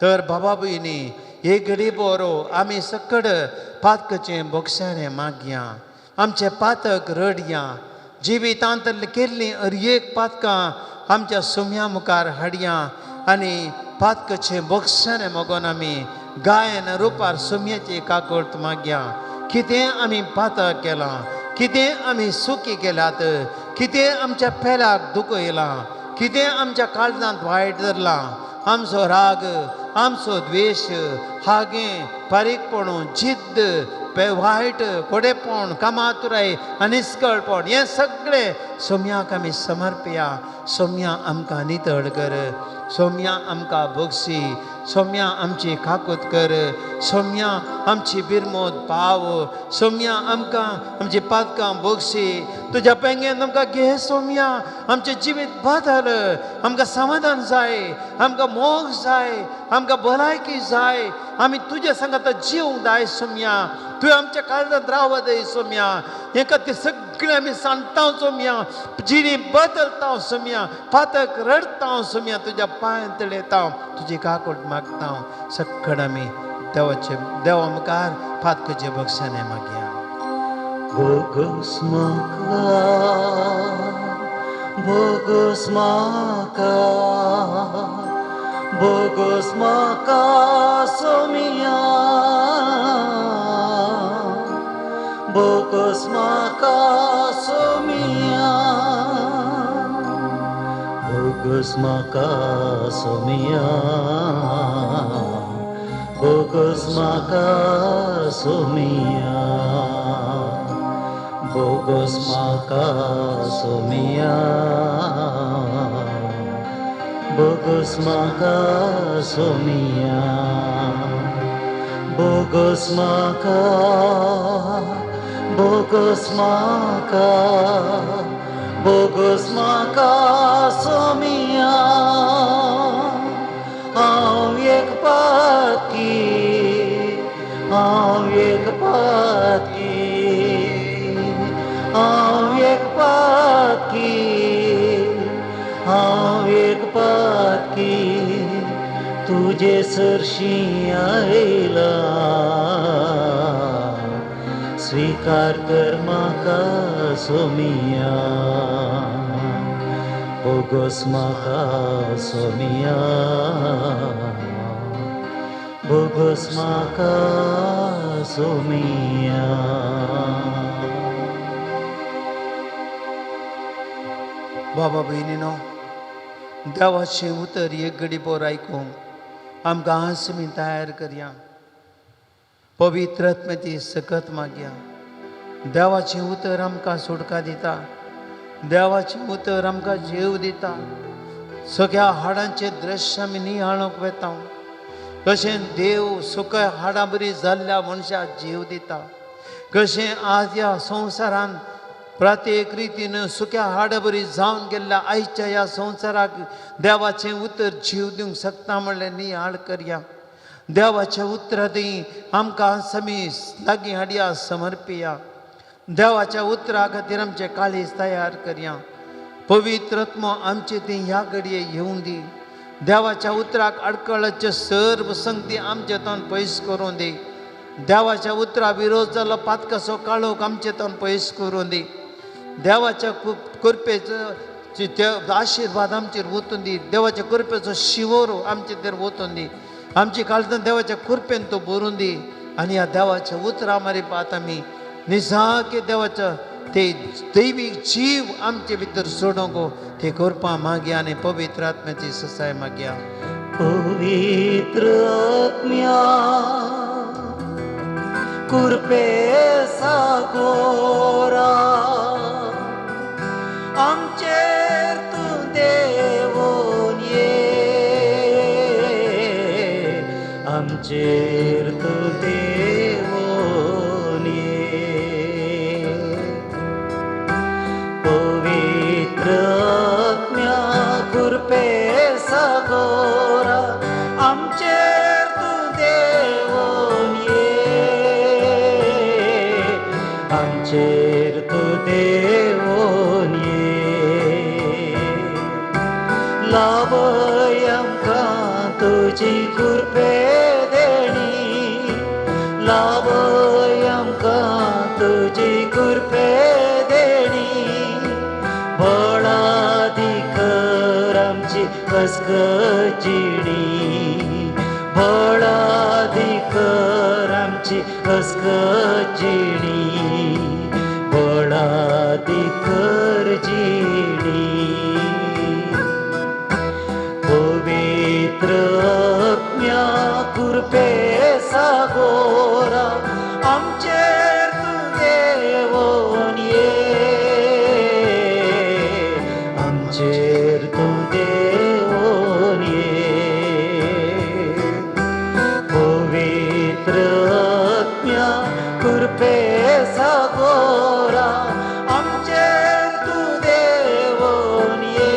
तर बाबा भयणी, एक घडी बरो आमी सकड पातकाचें बोगशाणें मागया, आमचें पातक रडया, जिवितांत केल्लीं हर एक पातकां आमच्या सुम्या मुखार हाडया आनी पातकाचें बोगशाणें मागून आमी गायन रुपार सुम्याची काकूळट मागया. कितें आमी पातक केलां, कितें आमी सुकी केल्यात, कितें आमच्या पेल्याक दुखयलां, कितें आमच्या काळजांत वायट धरलां, आमचो राग, आमचो द्वेश, हागें, बारीकपण, जिद्द, वायट, कोडेपण, कामातुराय, अनिस्कळपण, हें सगळें सोम्याक आमी समर्पया. सोम्या आमकां नितळ कर, सोम्या आमकां बोगसी, सोम्या आमची काकूत कर, सोम्या आमची बिरमोद पाव, सोम्या आमकां आमची पातकां बोगसी. तुज्या पेंगेन आमकां घे सोम्या, आमचें जिवीत बदल, आमकां समाधान जाय, आमकां मोग जाय, आमकां भलायकी जाय, आमी तुज्या सांगाता जिवंक जाय सोम्या. तुवें आमच्या काळजांत रावत दय सोम्या. हे खातीर सगळें आमी सांगता सोम्या, जिणी बदलता सोम्या, पातक रडता सोम्या, तुज्या पांयांत तळयता, तुजी काकूट मागता. सगळें आमी देवाचे देवा मुखार पातकाचे बक्षाने मागया. बोगस म्हाका, बोगस म्हाका, बोगस म्हाका सोमिया, बोगस म्हाका सोमिया, बोगस म्हाका सोमिया, बोगस म्हाका सोमिया, बोगस म्हाका सोमिया, बोगस म्हाका सोमिया, बोगस म्हाका, बोगस म्हाका, बोगस म्हाका सोमिया. हांव एक पातकी, हांव एक पातकी, हांव एक पातकी, हांव एक पातकी, तुजे सरशी आयला, स्वीकार कर म्हाका सोमिया, बोगस म्हाका सोमिया, बोगस म्हाका सोमिया. बाबा भयणीनो, देवाचें उतर एक घडी पोर आयकूंक आमकां आसमी तयार करया. पवित्र आत्म्याची सकत मागया. देवाचें उतर आमकां सुटका दिता, देवाचें उतर आमकां जीव दिता. सगळ्या हाडांचें दृश्य आमी निहाळूंक वेता, कशें देव सुक्या हाडां बरी जाल्ल्या मनशाक जीव दिता, कशें आज ह्या संवसारांत प्रत्येक रितीन सुक्या हाडां बरी जावन गेल्ल्या आयच्या ह्या संवसाराक देवाचें उतर जीव दिवंक शकता म्हणलें निहाळ करया. देवाच्या उतरांत आमकां समी लागीं हाडया, समर्पिया. देवाच्या उतरा खातीर आमचें काळीज तयार करया. पवित्र आत्मो आमचे ती ह्या घडये येवं दी. देवाच्या उतराक अडकळाचे सर्व संगती आमचे तोंड पयस करूं दी. देवाच्या उतरा विरोध जालो पातकाचो काळोख आमचे तोंड पयस करूं दी. देवाच्या कृपेचो आशिर्वाद आमचेर वतून दी. देवाच्या कृपेचो शिवोर आमचे वतून दी. आमची काळजान देवाच्या कृपेन तो भरून दी. आनी ह्या देवाच्या उतरां मारिपात आमी निजाके देवाच्या ते दैवीक जीव आमचे भितर सोडूंक ते करपा मागया आनी पवित्र आत्म्याची ससाय मागया. पवित्र आत्म्या कुरपे सागोरा आमचेर तूं देवोन ये आमचेर तूं देवोन ये पवित्र आत्म्या कुरपे सागोरा आमचेर तूं देवोन ये आमचेर तूं देवोन ये लाभय आमकां तुजी कुरपे देणी लाभय आमकां तुजी कुरपे देणी बळाधिकर आमची अस्कत जिणी बळाधिकर आमची अस्कत जिणी बळाधिकर जिणी पवित्र आत्म्या कुरपे सागोरा आमचेर तूं देवोन ये आमचेर तूं देवोन ये पवित्र आत्म्या कुरपे सागोरा आमचेर तूं देवोन ये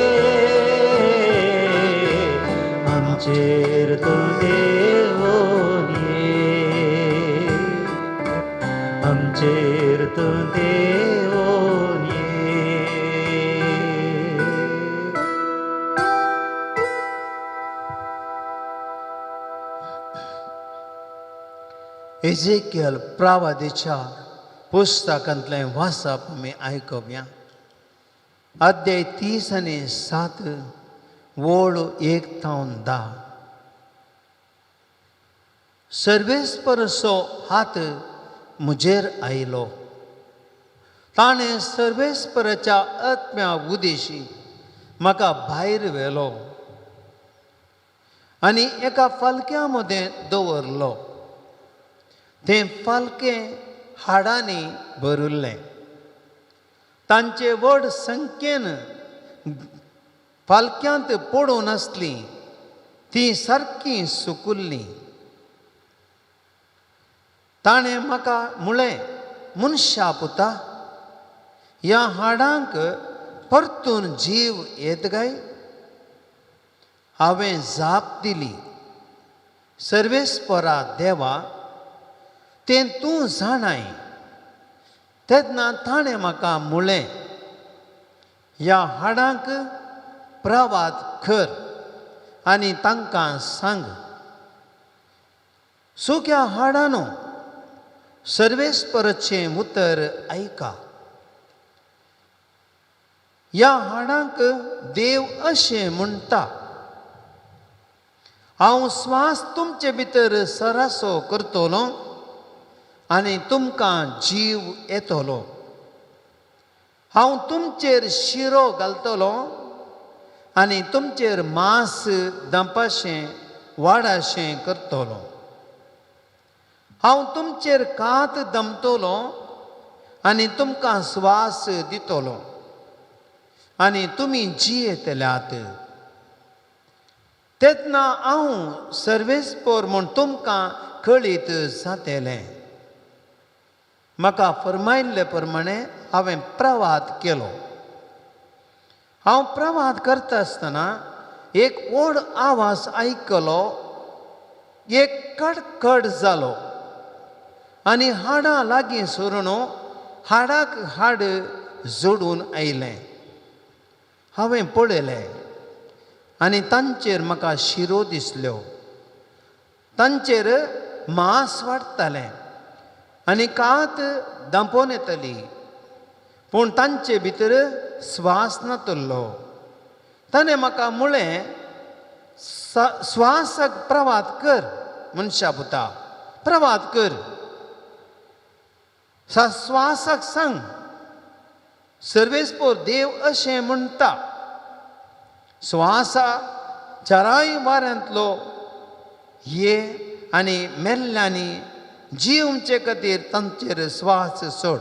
आमचेर तूं देवोन ये आमचेर तूं देवोन ये. एजेकियल प्रावादीच्या पुस्तकांतलें वाचप आमी आयकुया. अध्याय 30 आनी 7 वळ 1 थावन 10. सर्वेस्परचो हात म्हजेर आयलो, ताणें सर्वेस्पराच्या आत्म्या उदेशी म्हाका भायर व्हेलो आनी एका फालक्या मदें दवरलो. तें फालकें हाडांनी भरिल्लें. तांचे व्हड संख्येन फालक्यांत पडून आसलीं, तीं सारकीं सुकुल्लीं. ताणें म्हाका म्हळें, मनशा पुता, ह्या हाडांक परतून जीव येत काय? हांवें जाप दिली, सर्वेस्परा देवा, तें तूं जाणाय. तेन्ना ताणें म्हाका म्हळें, ह्या हाडांक प्रवाद कर आनी तांकां सांग, सुक्या हाडानो सर्वेस्परचें उतर आयका. ह्या हाडांक देव अशें म्हणटा, हांव स्वास तुमचे भितर सरासो करतलो आनी तुमकां जीव येतलो. हांव तुमचेर शिरो घालतलो आनी तुमचेर मांस दंपाशें वाडाशें करतलो. हांव तुमचेर कात दमतलो आनी तुमकां स्वास दितलो आनी तुमी जियेतल्यात. तेन्ना हांव सर्वेस्पोर म्हूण तुमकां कळीत जातलें. म्हाका फरमायल्ले प्रमाणे हांवें प्रवाद केलो. हांव प्रवाद करता आसतना एक व्हड आवाज आयकलो, एक कडकड जालो आनी हाडां लागीं सरून हाडाक हाड जोडून आयलें. हांवें पळयलें आनी तांचेर म्हाका शिरो दिसल्यो. तांचेर मांस वाडटालें आनी कात दांपोवन येताली, पूण तांचे भितर स्वास नातल्लो. ताणें म्हाका म्हळें, स्वासाक प्रवाद कर, मनशा पुता, प्रवाद कर. स्वासाक सांग, सर्वेस्पोर देव अशें म्हणटा, स्वासा चाराय वाऱ्यांतलो ये आनी मेल्ल्यांनी जिवचे खातीर तांचेर स्वास सोड.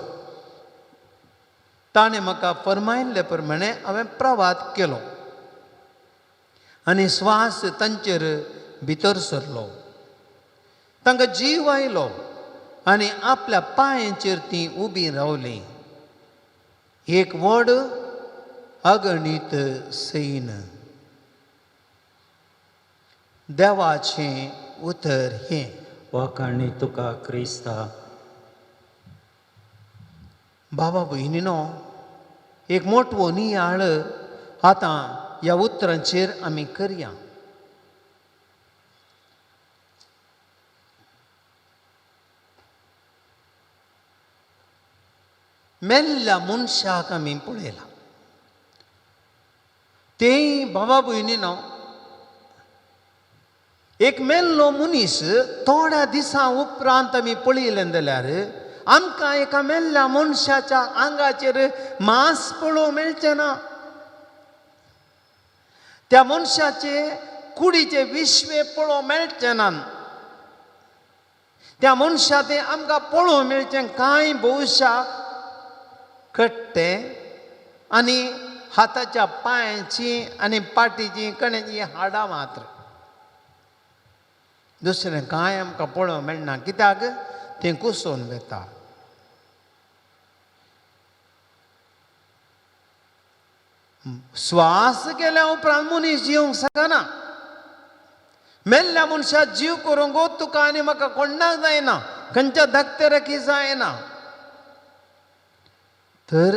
ताणें म्हाका फरमायल्ले प्रमाणे हांवें प्रवाद केलो आनी स्वास तांचेर भितर सरलो. तांकां जीव आयलो आनी आपल्या पांयांचेर तीं उबीं रावलीं. एक व्हड अगणीत सैन. देवाचें उतर हें. वाखाणी तुका क्रिस्ता. बाबा भयणीनो, एक मोटवो नियाळ आतां ह्या उतरांचेर आमी करया. मेल्ल्या मनशाक आमी पळयला तेय बाबा भयणीनो, एक मेल्लो मनीस थोड्या दिसां उपरांत आमी पळयलें जाल्यार आमकां एका मेल्ल्या मनशाच्या आंगाचेर मांस पळोवंक मेळचें ना. त्या मनशाचे कुडीचे विश्वे पळोवंक मेळचें ना. त्या मनशा तें आमकां पळोवंक मेळचें कांय भोवशा कट्टे आनी हाताच्या पांयांची आनी पाटीची कण्याची हाडां मात्र. दुसरें कांय आमकां पळोवंक मेळना, कित्याक तें कुसून वता. स्वास गेल्या उपरांत मनीस जिवंक शकना. मेल्ल्या मनशाक जीव करूंक तुका आनी म्हाका कोण्णाक जायना, खंयच्या धाकटेराकी जायना. तर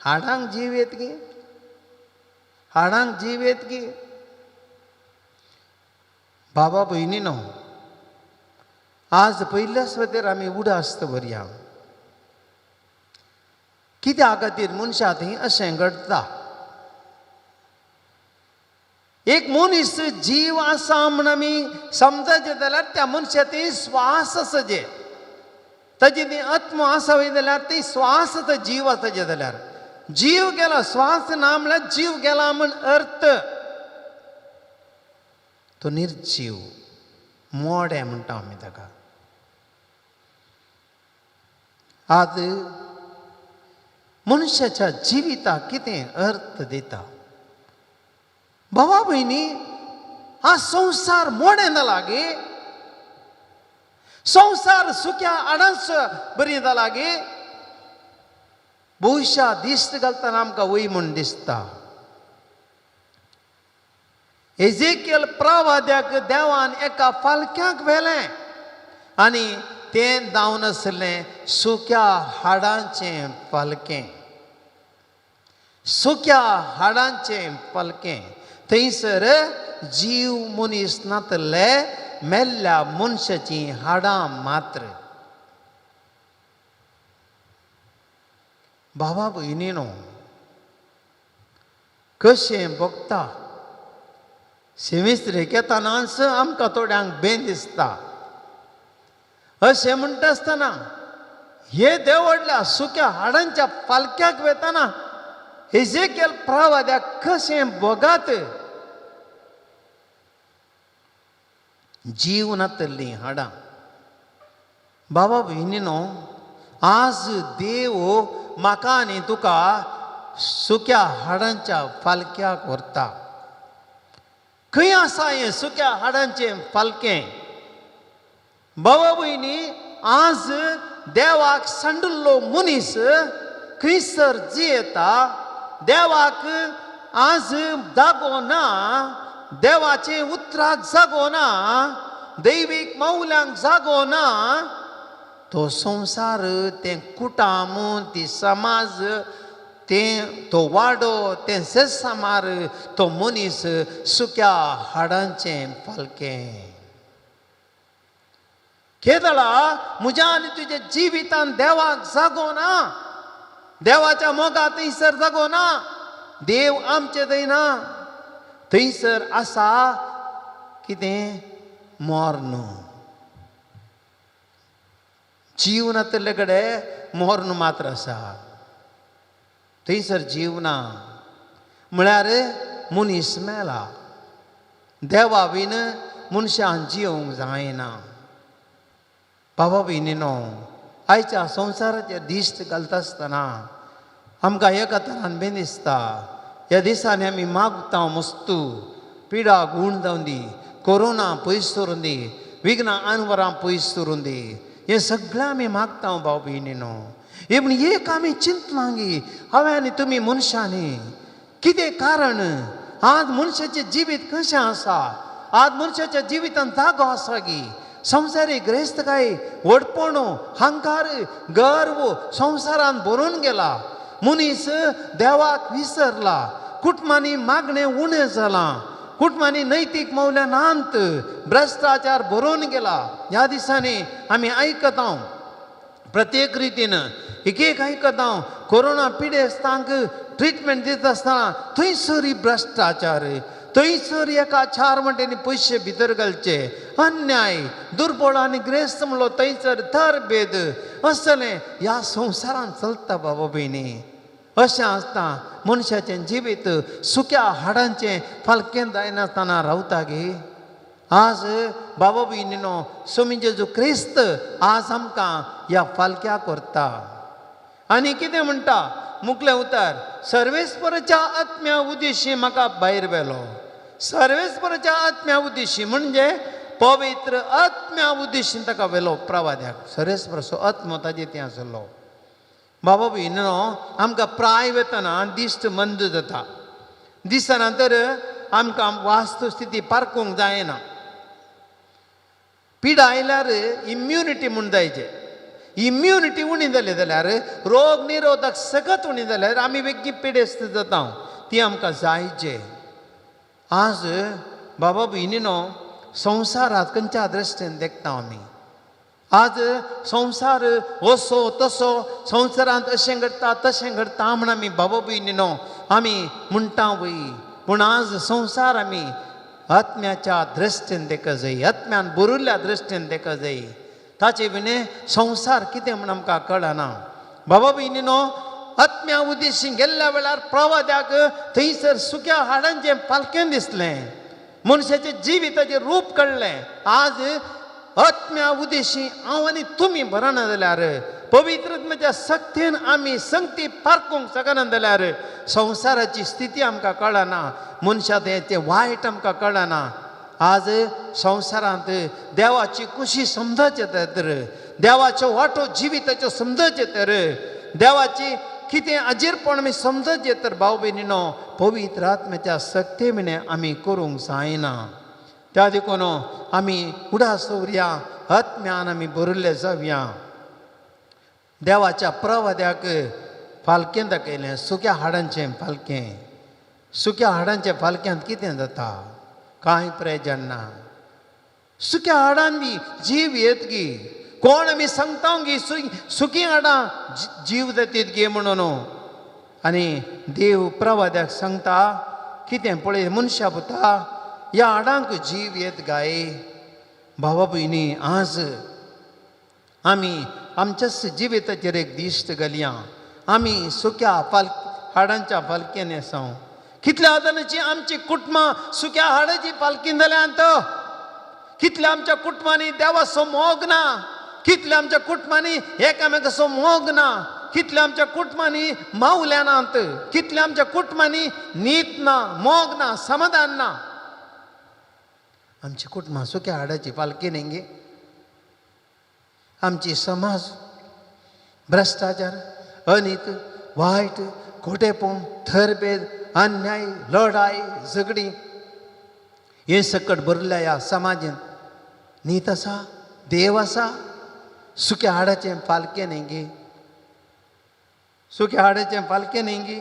हाडांक जीव येत गे, हाडांक जीव येत गे. बाबा भयणीनो, आज पयल्या सुवातेर आमी उडास दवरया. कित्या खातीर मनशां थंय अशें घडटा? एक मनीस जीव आसा म्हूण आमी समजायचें जाल्यार त्या मनशा थंय स्वास आसा, जे ताजी ती आत्मो आसा वय जाल्यार ती स्वास आसा, जीव आसा जे जाल्यार जीव गेला, स्वास ना म्हळ्यार जीव गेला म्हूण अर्थ. तो निर्जीव मोडें म्हणटा आमी ताका. आज मनशाच्या जिविताक कितें अर्थ दिता? भावा भयणी, हा संवसार मोडें जाला गे, संवसार सुक्या आडांच बरी जाला गे. भोवशा दिश्ट घालतना आमकां वय म्हूण दिसता. एजेकियल प्रवाद्याक देवान एका फालक्याक व्हेलें आनी तें जावन आसलें सुक्या हाडांचें फालकें. सुक्या हाडांचें फालकें. थंयसर जीव मनीस नातले, मेल्ल्या मनशाचीं हाडां मात्र. बाबा भयणीनो, कशें भोगता सेमिस्त्रेक येतनाच आमकां थोड्यांक बेन दिसता. अशें म्हणटा आसतना हे देवडल्या सुक्या हाडांच्या फालक्याक वेतना एजेकियल प्रवाद्याक कशें भोगात? जीव नातल्लीं हाडां. बाबा भयणीनो, आज देव म्हाका आनी तुका सुक्या हाडांच्या फालक्याक व्हरता. खंय आसा हें सुक्या हाडांचें फालकें? बाबा भयणी, आज देवाक सांडिल्लो मनीस खंयसर जियेता? देवाक आज जागो ना, देवाचे उतराक जागो ना, दैवीक मौल्यांक जागो ना. तो संवसार, तें कुटाम, ती समाज, तें तो वाडो, तें सेसामार, तो मनीस सुक्या हाडांचें फालकें. केदळा म्हज्या आनी तुज्या जिवितान देवाक जागो ना, देवाच्या मोगा थंयसर जागो ना, देव आमचे थंय ना. थंयसर आसा कितें? मर्ण. जीव नातल्ले कडेन मर्ण मात्र आसा, थंयसर जीव ना. म्हळ्यार मनीस मेला. देवा बीन मनशान जिवंक जायना. बाबा भयणीनो, आयच्या संवसाराचेर दिश्ट घालता आसतना आमकां एका तरान बी दिसता. ह्या दिसांनी आमी मागता मस्तू पिडा गूण जावन दी, कोरोना पयस करून दी, विघ्नां अनवरां पयस करून दी. हें सगळें आमी मागता भाव भयणीनो. पूण एक आमी चिंतलां गी हांवें आनी तुमी मनशांनी, कितें कारण आज मनशाचें जिवीत कशें आसा? आज मनशाच्या जिवितांत जागो आसा गी? संवसारी ग्रेस्तकाय, व्हडपण, हंकार, गर्व संवसारान भरून गेला. मनीस देवाक विसरला. कुटुंबांनी मागणें उणें जालां, कुटुंबांनी नैतीक मौल्यां नात, भ्रश्टाचार भरून गेला. ह्या दिसांनी आमी आयकता प्रत्येक रितीन एक एक आयकता, कोरोना पिडेस्तांक ट्रिटमेंट दिता आसतना थंयसर भ्रश्टाचार, थंयसर एका चार वांट्यांनी पयशे भितर घालचे, अन्याय, दुर्बळ आनी ग्रेस्त म्हणलो थंयसर थरभेद असलें ह्या संवसारांत चलता. बाबा भयणी, अशें आसता मनशाचें जिवीत सुक्या हाडांचें फालकें जायनासतना रावता गे. आज बाबा भयणीनो, स्वामी जेजू क्रिस्त आज आमकां ह्या फालक्या करता आनी कितें म्हणटा मुखलें उतर, सर्वेस्पराच्या आत्म्या उदेशी म्हाका भायर व्हेलो. सर्वेस्पराच्या आत्म्या उदेशी म्हणजे पवित्र आत्म्या उदेशीन ताका व्हेलो प्रवाद्याक. सर्वेस्पराचो आत्मो ताजे थंय आसलो. बाबा भयणीनो, आमकां प्राय वेतना दिश्ट मंद जाता, दिसना तर आमकां वास्तुस्थिती पारखूंक जायना. पिडा आयल्यार इम्युनिटी म्हूण जायचे, इम्युनिटी उणी जाली जाल्यार, रोग निरोधक सगत उणी जाल्यार आमी बेगीन पिडेस्त जाता, ती आमकां जायचे. आज बाबा भयणीनो, संवसारांत खंयच्या दृश्टीन देखता आमी? आज संवसार असो तसो, संवसारांत अशें घडटा तशें घडटा म्हण आमी बाबा भयणीनो आमी म्हणटा वय. पूण आज संवसार आमी आत्म्याच्या दृश्टीन देखा जाय, आत्म्यान बरुल्ल्या दृश्टीन देखा जाय. ताचे विणे संवसार कितें म्हण आमकां कळना. बाबा भयणीनो, आत्म्या उदेशी गेल्ल्या वेळार प्रवाद्याक थंयसर सुक्या हाडांचें पालकें दिसलें, मनशाचें जिविताचें रूप कळ्ळें. आज आत्म्या उदेशी हांव आनी तुमी बरना जाल्यार, पवित्र आत्म्याच्या सक्तीन आमी संगती पारखूंक शकना जाल्यार संवसाराची स्थिती आमकां कळना, मनशां तें वायट आमकां कळना. आज संवसारांत देवाची खुशी समजचें तर, देवाच्यो वाटो जिविताच्यो समजचें तर, देवाची कितें अजीरपण आमी समजचें तर भाव भयणीनो, पवित्र आत्म्याच्या सक्ते विणें आमी करूंक जायना. त्या देखून आमी उडास दवरया, आत्म्यान आमी भरिल्ले जावया. देवाच्या प्रवाद्याक फालकें दाखयलें, सुक्या हाडांचें फालकें. सुक्या हाडांच्या फालक्यांत कितें जाता? कांय प्रयोजन ना. सुक्या हाडांनी जीव येत गी? कोण आमी सांगता गी सुकी हाडां जीव जातीत गे म्हणून? आनी देव प्रवाद्याक सांगता कितें पळय मनशा पुता, ह्या हाडांक जीव येत गाय. भावा भयणी, आज आमी आमच्याच जिविताचेर एक दिश्ट घालया. आमी सुक्या हाडांच्या फालकेन आसा. कितल्या जाणांची आमची कुटुंबां सुक्या हाडाची पालकीन जाल्यांत. कितल्या आमच्या कुटुंबांनी देवाचो मोग ना, कितल्या आमच्या कुटुंबांनी एकामेकाचो मोग ना, कितल्या आमच्या कुटुंबांनी मावल्या नात, कितल्या आमच्या कुटुंबांनी नीत ना, मोग ना, समाधान ना. आमची कुटुंबां सुक्या हाडाची पालकी न्ही गे. आमची समाज भ्रश्टाचार, अनीत, वायट, खोटेपण, थरभेद, अन्याय, लढाय, झगडी हें सकट भरल्या ह्या समाजान नीत आसा, देव आसा? सुक्या हाडाचें पालकें न्ही गे, सुक्या हाडाचें पालकें न्ही गे.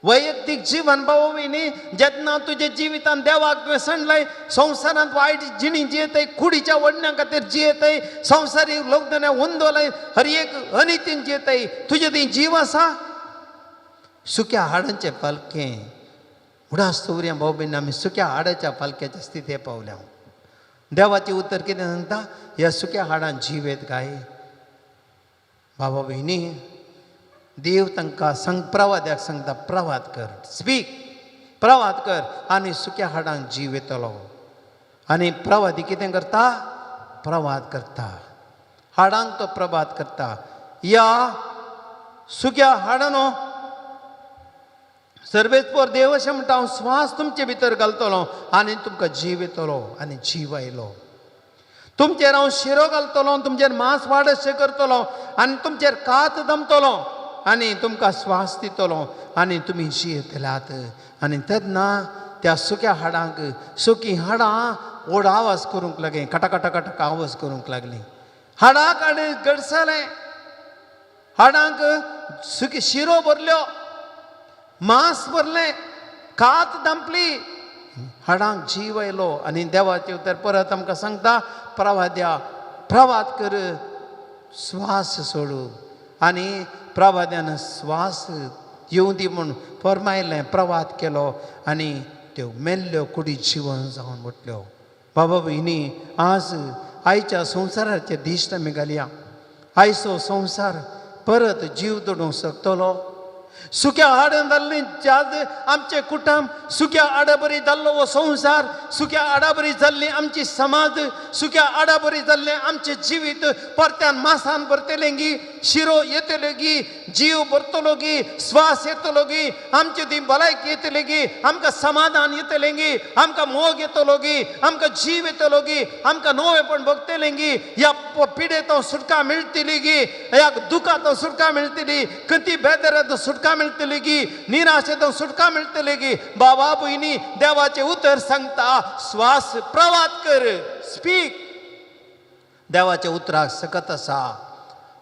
वैयक्तीक जिवन भाव भयणी, जेन्ना तुज्या जिवितान देवाक तुवें सांडलाय, संवसारांत वायट जिणी जियेताय, कुडीच्या वडण्या खातीर जियेताय, संवसारीक लोकधन्या उंदोलाय, हर एक अनितीन जियेताय, तुजें थंय जीव आसा? सुक्या हाडांचें पालकें. उडास दवरया भाव भयणी, आमी सुक्या हाडाच्या पालक्याच्या स्थिती पावल्या. देवाचें उतर कितें सांगता? ह्या सुक्या हाडान जीव येत काय? बाबा भयणी, देव तांकां सांग प्रवाद्याक सांगता, प्रवाद कर, स्पीक, प्रवाद कर आनी सुक्या हाडांक जीव येतलो. आनी प्रवादी कितें करता? प्रवाद करता. हाडांक तो प्रभात करता. या सुक्या हाडानो सर्वेस्पर देव अशें म्हणटा, हांव स्वास तुमचे भितर घालतलो आनी तुमकां जीव येतलो आनी जीव आयलो. तुमचेर हांव शिरो घालतलो, तुमचेर मांस वाड अशें करतलो आनी तुमचेर कात दमतलो आनी तुमकां स्वास दितलो आनी तुमी जियेतल्यात. आनी तेन्ना त्या सुक्या हाडांक सुकी हाडां व्हड आवाज करूंक लागली, कटा कटा कटा आवाज करूंक लागली. हाडांक आनी गडसलें, हाडांक सुकी शिरो भरल्यो, मांस भरलें, कात दांपली, हाडांक जीव आयलो. आनी देवाचें उतर परत आमकां सांगता, प्रवाद्या प्रवाद कर, स्वास सोडू. आनी प्रवाद्यान स्वास येवं दी म्हूण फरमायलें, प्रवाद केलो आनी त्यो मेल्ल्यो कुडी जिवन जावन उठल्यो. बाबा भयणी, आज आयच्या संवसाराचेर दिश्ट आमी घालया. आयचो संवसार परत जीव दडूंक शकतलो? सुक्या हाडान जाल्ली जाद आमचें कुटुंब, सुक्या आडाबरी जाल्लो हो संवसार, सुक्या आडाबरी जाल्ली आमची समाज, सुक्या आडाबरी जाल्लें आमचें जिवीत परत्यान मासान भरतलें गी, शिरो येतल्यो गी, जीव भरतलो गी, स्वास येतलो गी, आमची ती भलायकी येतली गी, आमकां समाधान येतलें गी, आमकां मोग येतलो गी, आमकां जीव येतलो गी, आमकां नवेपण भोगतलें गी, ह्या पिडेंत सुटका मेळटली गी, ह्या दुखांत सुटका मेळटली, खंती बेदरांत सुटका मेळटली गी, निराशेंत सुटका मेळटली गी. बाबा भयणी, देवाचें उतर सांगता, स्वास प्रवाद कर, स्पीक. देवाच्या उतराक सकत आसा.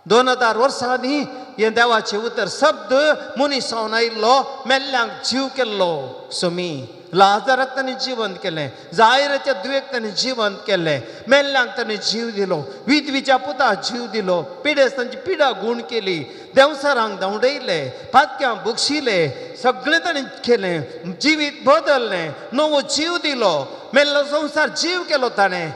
2000 वर्सां आदीं हें देवाचें उतर शब्द मनीस जावन आयिल्लो, मेल्ल्यांक जीव केल्लो. सोमी लाजराक ताणें जिवंत केलें, जायराच्या दुयेक ताणें जिवंत केलें, मेल्ल्यांक ताणें जीव दिलो, विधवीच्या पुताक जीव दिलो, पिडेस्तांची पिडा गूण केली, देंवचारांक धांवडयले, पातक्यांक बक्षिले, सगळें ताणें केलें, जिवीत बदललें, नवो जीव दिलो, मेल्लो संवसार जीव केलो ताणें.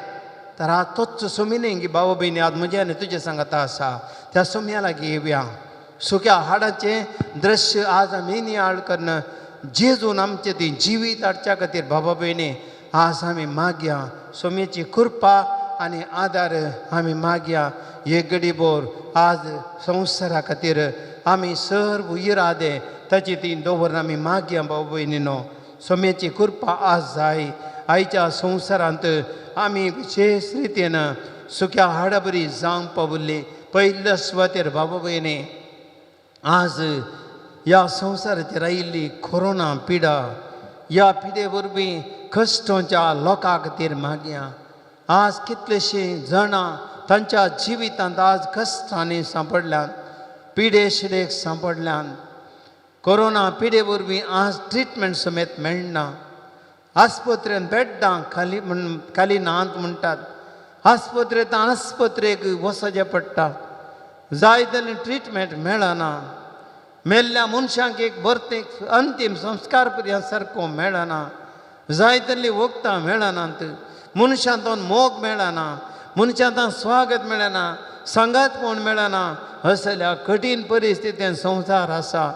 तर आज तोच सोमी गी बाबा भयणी आज म्हज्या आनी तुजें सांगता आसा. त्या सोम्या लागीं येवया. सुक्या हाडाचें दृश्य आज आमी नियाळ कन्न जेजून आमचें ती जिवीत हाडच्या खातीर बाबा भयणी आज आमी मागया. सोम्याची कृपा आनी आदार आमी मागया. एक घडीभर आज संवसारा खातीर आमी सर्व इरादे ताची ती दवरून आमी मागया. बाबा भयणीनो, सोम्याची कृपा आज जाय. आयच्या संवसारांत आमी विशेश रितीन सुक्या हाडाबरी जावंक पावल्ली. पयल्या सुवातेर बाबा भयणी आज ह्या संवसाराचेर आयिल्ली कोरोना पिडा, ह्या पिडे वरवीं कश्टोच्या लोकां खातीर मागया. आज कितलेशीं जाणां तांच्या जिवितांत आज कश्टांनी सांपडल्यात, पिडे शिडेक सांपडल्यात. कोरोना पिडे वरवीं आज ट्रिटमेंट समेत मेळना. आस्पत्रेन बेड्डां खाली म्हण खाली नात म्हणटात. आस्पत्रेंत आस्पत्रेक वचचें पडटा, जाय जाल्यार ट्रिटमेंट मेळना. मेल्ल्या मनशांक एक बरतें अंतीम संस्कार पर्यंत सारको मेळना, जाय तसलीं वखदां मेळनात, मनशांतून मोग मेळना, मनशांत स्वागत मेळना, सांगातपण मेळना. असल्या कठीण परिस्थितीन संवसार आसा.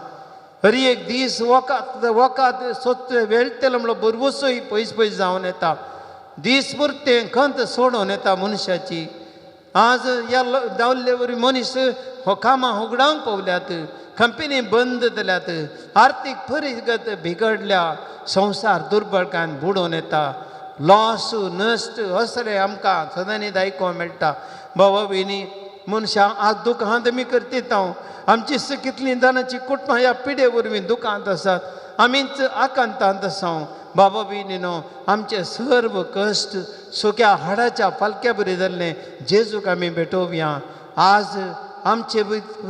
हर एक दीस वखाद वखाद सोदचे वेळतलो म्हणलो भरवसोय पयस पयस जावन येता. दीस पुरतें खंत सोडून येता मनशाची. आज ह्या दावल्ले वरी मनीस हो कामां होगडावंक पावल्यात, कंपनी बंद जाल्यात, आर्थीक परिगत बिगडल्या, संवसार दुर्बळकान बुडोवन येता. लॉस नश्ट असलें आमकां सदांनी आयकोंक मेळटा. बाबा भयणी, मनशां आज दुखांत आमी करतीत. हांव आमची कितलीं जाणांची कुटुंबां ह्या पिडे वरवीं दुखांत आसात, आमीच आकांतांत आसा. बाबा भयणीनो, आमचे सर्व कश्ट सुक्या हाडाच्या फालक्या बरी जाल्ले जेजूक आमी भेटोवया. आज आमचे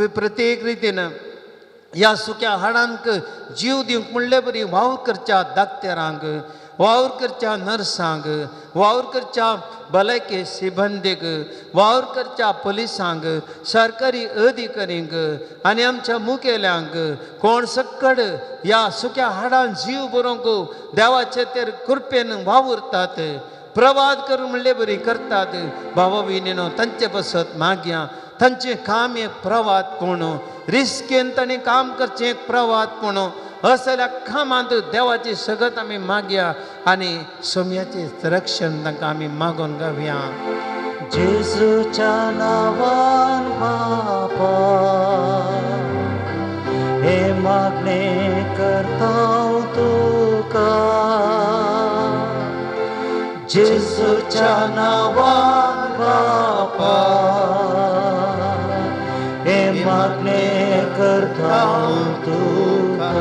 प्रत्येक रितीन ह्या सुक्या हाडांक जीव दिवंक म्हणले बरी वावर करच्या दाक्तेरांक, वावर करच्या नर्सांक, वावर करच्या भलायकी सिबंदीक, वावर करच्या पुलिसांक, सरकारी अधिकाऱ्यांक आनी आमच्या मुखेल्यांक, कोण सक्कड ह्या सुक्या हाडान जीव बरोवंक देवाचे ते कृपेन वावुरतात, प्रवाद करूं म्हणले बरी करतात. बाबा भयणीनो, तांचे पासत मागया. तांचें काम एक प्रवाद कोण, रिस्केन तांणी काम करचें एक प्रवाद कोण, असल्या कामांत देवाची सगत आमी मागया आनी सोम्याचें रक्षण तांकां आमी मागून गावया. जेजूच्या नांवान बापा हे मागणें करता तुका, जेजूच्या नांवान बापा हे मागणें करता तुका.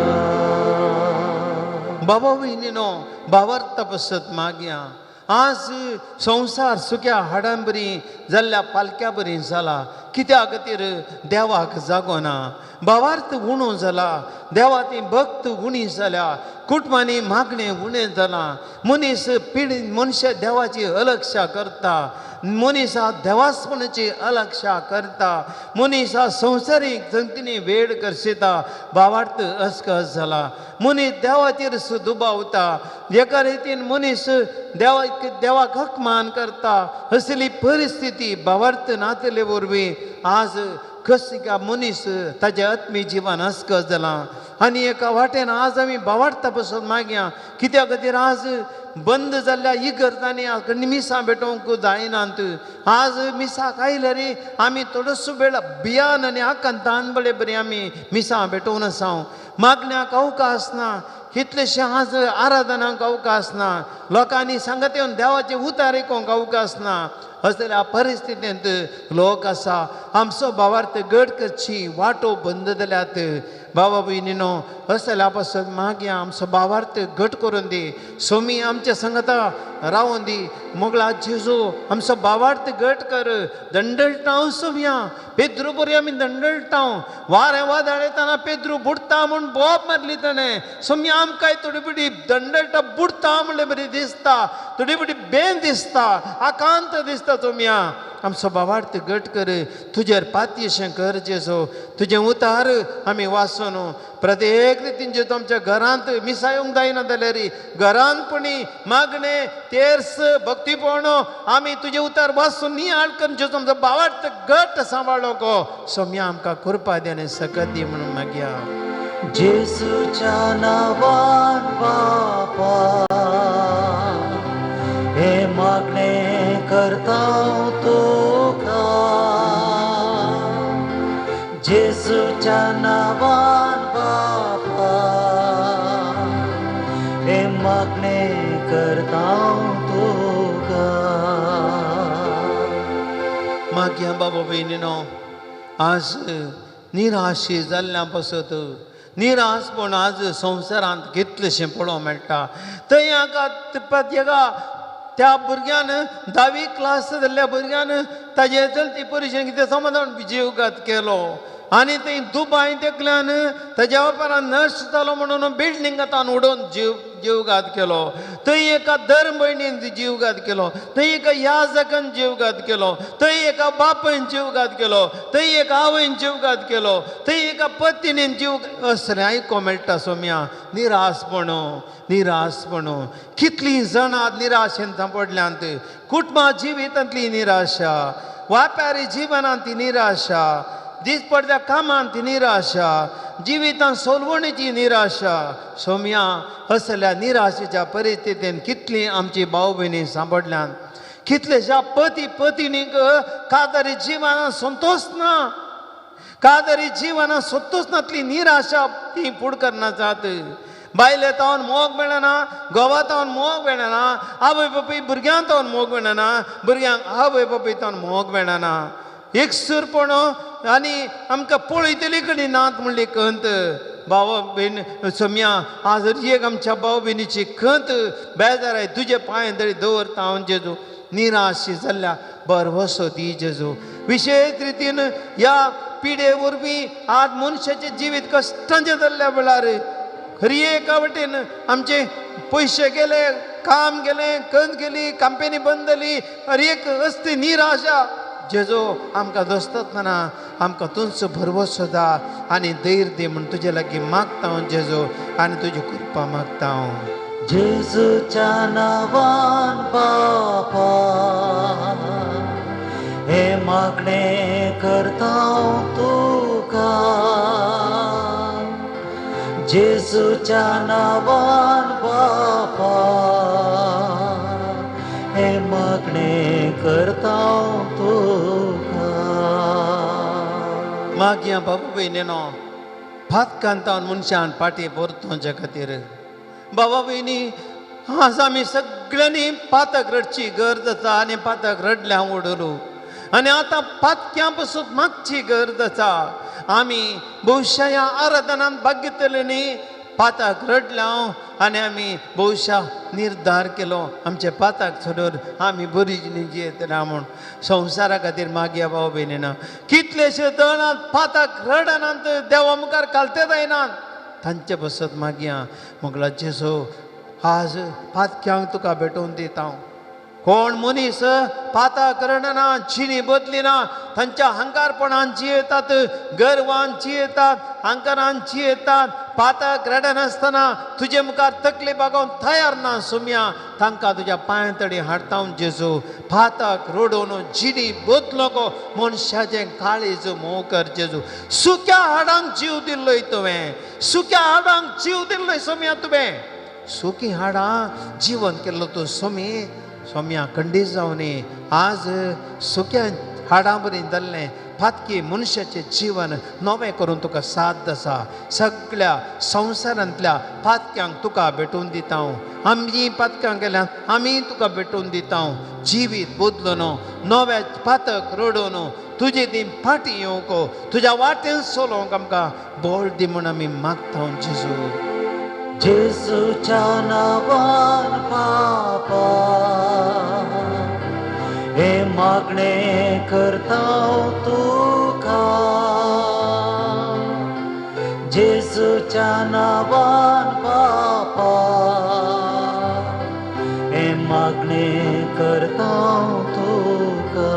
बाबा भयणीनो, भावार्थ पसत मागया. आज संवसार सुक्या हाडां बरी जाल्ल्या पालक्या बरी जाला. कित्या खातीर देवाक जागो ना, भावार्थ उणो जाला, देवा ती भक्त उणी जाल्या, कुटुंबांनी मागणें उणें जालां. मनीस पिडी मनशां देवाची अलक्षा करता, मनीसा देवासपणाची अलक्षा करता, मनीसा संवसारीक संगतीनी वेळ करशिता. भावार्थ अस्कस जाला, मनीस देवाचेर दुबावता, एका रितीन मनीस देवाक हकमान करता. असली परिस्थिती भावार्थ नातले वरवीं आज कशी मनीस ताज्या आत्मी जिवन अस्कस जालां. आनी एका वाटेन आज आमी भावार्था पसून मागया. कित्या खातीर आज बंद जाल्ल्या इगर्जांनी मिसां भेटोवंक जायनात. आज मिसाक आयल्यार आमी थोडोसो वेळ भियान आनी आकांतान बरे बरी आमी मिसां भेटोवन आसा. मागण्याक अवकाश ना, कितलेशे आज आराधनांक अवकाश ना, लोकांनी सांगत येवन देवाचे उतार आयकूंक अवकाश ना. असल्या परिस्थितींत लोक आसा. आमचो भावार्थ गड करची वाटो बंद जाल्यात. बाबा भयणीनो, असल्या पासून मागया आमचो भावार्थ घट करून दी. सोमी आमच्या संगता रावून दी. मोगळा जेजू आमचो भावार्थ घट कर. दंडळटाव सोमया पेद्रू बरी आमी दंडळटाव. वारें वादळ येतना पेद्रू बुडटा म्हूण बोब मारली ताणें. सोमया आमकांय थोडी बडी दंडळटा बुडटा म्हणले बरी दिसता, थोडी बडी बेन दिसता, आकांत दिसता. सोमया आमचो भावार्थ घट कर, तुजेर पातयेशें कर जेजो. तुजें उतार आमी वाचून प्रत्येक रितीन जेजू आमच्या घरांत मिसा येवंक जायना जाल्यार घरांत पुणी मागणें तेर्स भक्तीपण आमी तुजें उतार वाचून नियाळ करून जेजू आमचो भावार्थ घट सांबाळो गो. सोम्या आमकां कृपा दी आनी सकत दी म्हणून मागया. जेजूच्या नांवान बापा हे मागणें करता तुका, जेजूच्या नांवान बापा हे मागणें करता तुका. मागया बाबा भयणीनो, आज निराशी जाल्ल्या पासत निराशपण आज संवसारांत कितलेशें पळोवंक मेळटा. थंय हांगा त्या भुरग्यान धावी क्लास जाल्ल्या भुरग्यान ताजे चलती परिशेन कितें समाधान जीवघात केलो. आनी थंय दुबाय तेकल्यान ताज्या वापरान नश्ट जालो म्हणून बिल्डिंगांत उडोवन जीवघात केलो. थंय एका धर्म भयणीन जीवघात केलो, थंय एका याजकान जीवघात केलो, थंय एका बापायन जीवघात केलो, थंय एका आवयन जीवघात केलो, थंय एका पत्नीन जीव. असलें आयको मेळटा सोम्या. निराशपण निराशपण कितलीं जाणां निराशेन सांपडल्यांत. कुटुंबा जिवितांतली निराशा, व्यापारी जिवनांत निराशा, दिसपडत्या कामांत निराशा, जिवितांत सोलवणीची निराशा. सोम्या असल्या निराशेच्या परिस्थितीन कितलीं आमची भाव भयणी सांपडल्यान. कितलेशा पती पतिनीक कादरी जिवनांत संतोश ना, कादरी जिवनांत संतोश नातली निराशा ती फुड करना जात. बायले तावन मोग मेळना, घोवा तावन मोग मेळना, आवय बापूय भुरग्यां तावन मोग मेळना, भुरग्यांक आवय बापूय तावन मोग मेळना. एकसूरपण आनी आमकां पळयतली कडेन नात म्हणली खंत. भाव भयण सोम्या आज एक आमच्या भाव भयणीची खंत बेजार आहे. तुजे पांय तरी दवरता हांव जेजू. निराश जाल्ल्या भरवसो दी जेजू. विशेश रितीन ह्या पिडे वरवीं आज मनशाचें जिवीत कश्टांचें जाल्ल्या वेळार खरी एका वटेन आमचे पयशे गेले, काम गेलें, कंद गेली, कंपनी बंद जाली, हर एक असली निराशा. जेजो आमकां दोस्तातना आमकां तुमचो भरवसो दा आनी धैर्य दी म्हूण तुजे लागीं मागता हांव जेजो, आनी तुजी कृपा मागता हांव. जेजूच्या नांवान बापा हे मागणें करता तुका, जेजूच्या नांवान बापा हे मागणें करता तुका. मागया बाबू भयणीनो, फातकांतावन मनशान फाटीं परतोवचे खातीर बाबा भयणी आज आमी सगळ्यांनी पातक रडची गरज आसा आनी पातक रडल्या उडलो आनी आतां पातक्यां पसून मागची गरज आसा. आमी भोवशा ह्या आराधनान भाग घेतले न्ही, पाताक रडल्या आनी आमी भोवशा निर्धार केलो आमचे पाताक सोडून आमी बरी जियेतले म्हूण. संवसारा खातीर मागया भाव भयणीना, कितलेशे दणात पाताक रडनात, देवा मुखार घालते जायनात, तांचे पसत मागया. म्हगला जेजू आज पातक्यांक तुका भेटोवन दिता हांव. कोण मनीस पाताक रडना, जिणी बदलिना, तांच्या हंकारपणान जियेतात, गर्वान जियेतात, हंकारान जियेतात, पाताक रडनासतना तुजे मुखार तकली बागोवन तयार ना सुम्या, तांकां तुज्या पांय तडी हाडटा हांव जेजू. पाताक रडोवन जिणी बदलो मनशाचें काळीज मोव कर जेजू. सुक्या हाडांक जीव दिल्लोय तुवें, सुक्या हाडांक जीव दिल्लोय सोम्या तुवें, सुकी हाडां जिवन केल्लो तूं सोमी. सोम्या खंडीत जावनी आज सुक्या हाडां बरी जाल्लें पातकी मनशाचें जिवन नवें करून तुका साथ आसा. सगळ्या संवसारांतल्या पातक्यांक तुका भेटोवन दिता हांव. आमी पातक्यांक गेल्यार आमी तुका भेटोवन दिता हांव. जिवीत बदलून नव्या पातक रडोवन तुजे ती फाटीं येवंक, तुज्या वाटेन चलोवंक आमकां बळ दी म्हूण आमी मागता हांव जेजू. जेजूच्या नांवान बापा हें मागणें करता तुका, जेजूच्या नांवान बापा हें मागणें करता तुका.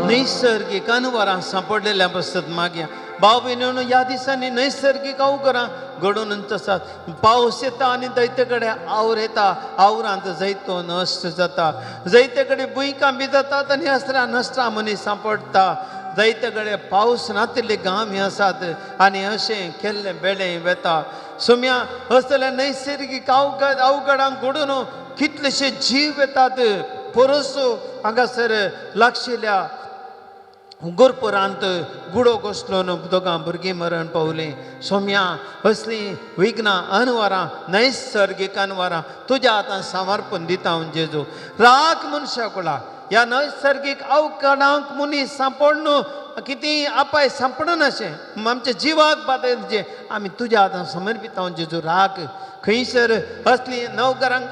नैसर्गीक अनवरां सांपडलेल्या पसत मागया भाव भयणीनो, ह्या दिसांनी नैसर्गीक अवघरां घडून आसात. पावस येता आनी जैते कडेन आवर येता, आवरांत जैतो नश्ट जाता, जैते कडेन भुंयकांप जातात आनी असरा नश्टा मनीस सांपडटा. जायते कडेन पावस नातिल्ले गांव हे आसात आनी अशें केल्लें बेळें वेता. सोम्या असल्या नैसर्गीक अवघडांक घडून कितलेशे जीव येतात. परस हांगासर लागशिल्ल्या गोरपुरांत गुडो कोसलो दोगां भुरगीं मरण पावलीं. सोम्या असलीं विघ्नां अनवरां नैसर्गीक अनवरां तुज्या हातान समर्पण दिता हांव जेजू. राख मनशा कुळा ह्या नैसर्गीक अवघडांक मनीस सांपडून कितें अपाय सांपडनाशें आमच्या जिवाक बादयचें आमी तुज्या हातान समर्पिता हांव जेजू. राख खंयसर असलीं नवघरांक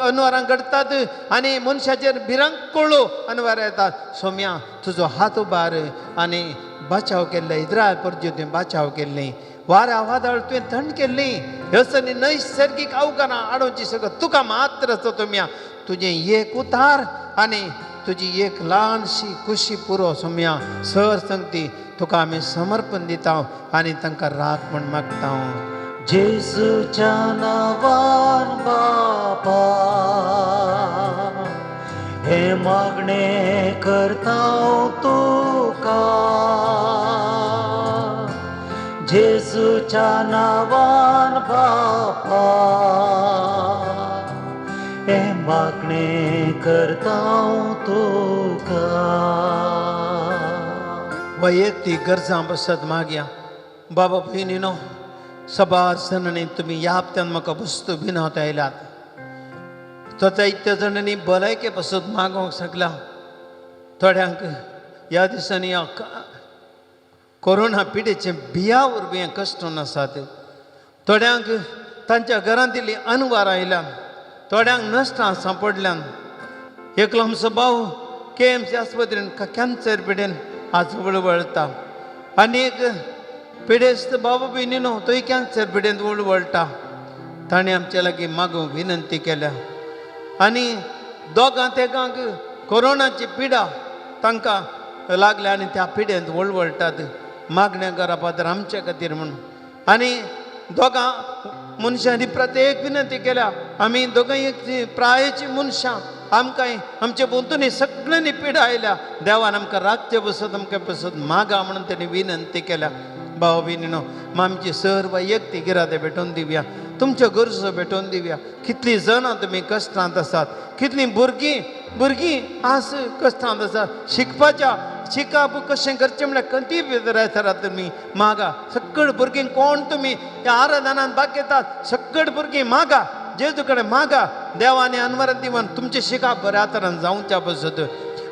अनवरां घडटात आनी मनशाचेर भिरांकूळ अनवरां येतात. सोम्या तुजो हात उबार आनी बचाव केल्ले इस्रायल परजे तुवें बचाव केल्ली, वाऱ्या वादळ तुवें थंड केल्ली. असली नैसर्गीक अवघडां हाडोवची सगळं तुका मात्र सोम्या. तुजें एक उतार आनी तुजी एक ल्हानशी खुशी पुरो सोम्या. सर संगती तुका आमी समर्पण दिता आनी तांकां राख म्हूण मागता. जेजूच्या नांवान बापा हें मागणें करता तुका, जेजूच्या नांवान बापा हें मागणें करता तुका. वैयक्तीक गरजां बसत मागया बाबा भयणीनो, सबार जाणांनी तुमी ह्या हप्त्यान म्हाका वस्तू बिनवत आयल्यात. तो जायत्या जाणांनी भलायके पसत मागोवंक शकला. थोड्यांक ह्या दिसांनी ह्या कोरोना पिडेचे भिया वरवीं कश्ट आसात. थोड्यांक तांच्या घरांत इल्ली अनवार आयल्या, थोड्यांक नश्टां सांपडल्यान. एकलो आमचो भाव KMC आस्पत्रेन कॅन्सर पिडेन आज वळवळटा आनी एक पिडेस्त बाबा भयणीनो तोय कॅन्सर पिडेंत वळवळटा. ताणें आमचे लागीं मागूंक विनंती केल्या आनी दोगां तेगांक कोरोनाची पिडा तांकां लागल्या आनी त्या पिडेंत वळवळटात. मागण्या करा पात्र आमचे खातीर म्हूण. आनी दोगां मनशांनी प्रत्येक विनंती केल्या. आमी दोगांय एक प्रायेची मनशां, आमकां आमचे भोंवतणी सगळ्यांनी पिडा आयल्या. देवान आमकां राखचे बसत आमकां बसत मागा म्हणून तेणी विनंती केल्या. भाव भयणीनो, आमची सर्व व्यक्ती इरादे भेटोवन दिवया, तुमच्यो गरजो भेटोवन दिवया. कितलीं जाणां तुमी कश्टांत आसात, कितलीं भुरगीं भुरगीं आज कश्टांत आसात, शिकपाच्या शिकप कशें करचें म्हळ्यार खंती भितर तुमी मागा. सगळ भुरगीं कोण तुमी ह्या आराधनान भाग घेतात, सगळ भुरगीं मागा, जेजू कडेन मागा, देवाने अनवरात दिवन तुमचें शिकप बऱ्या तरान जावच्या पसत.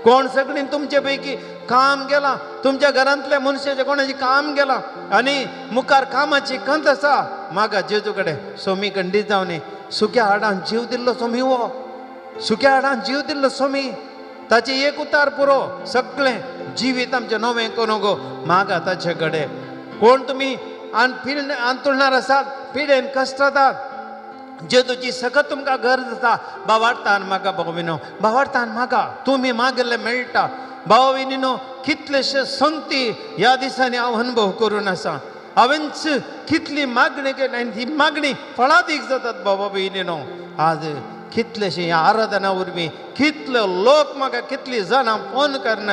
कोण सगळीं तुमचे पैकी काम गेलां, तुमच्या घरांतल्या मनशाचें कोणाचें काम गेलां आनी मुखार कामाची खंत आसा, मागा जेजू कडेन. सोमी खंडीत जावनी सुक्या हाडान जीव दिल्लो सोमी, हो सुक्या हाडान जीव दिल्लो सोमी, ताचें एक उतार पुरो सगळें जिवीत आमचें नवें करूं गो, मागा ताचे कडेन. कोण तुमी आंतुळणार आसात, पिडेन कश्टातात, जेजूची सकत तुमकां गरज आसा, बावार्थान मागा भाव-भयणीनो, बावार्थान मागा, तुमी मागिल्लें मेळटा. भाव भयणीनो, कितलेशे संगती ह्या दिसांनी हांव अनुभव करून आसा. हांवेंच कितली मागणी केली आनी ती मागणी फळादीक जातात. बाबा भयणीनो, आज कितलेशे ह्या आराधना वरवीं कितले लोक म्हाका, कितली जाणां फोन करून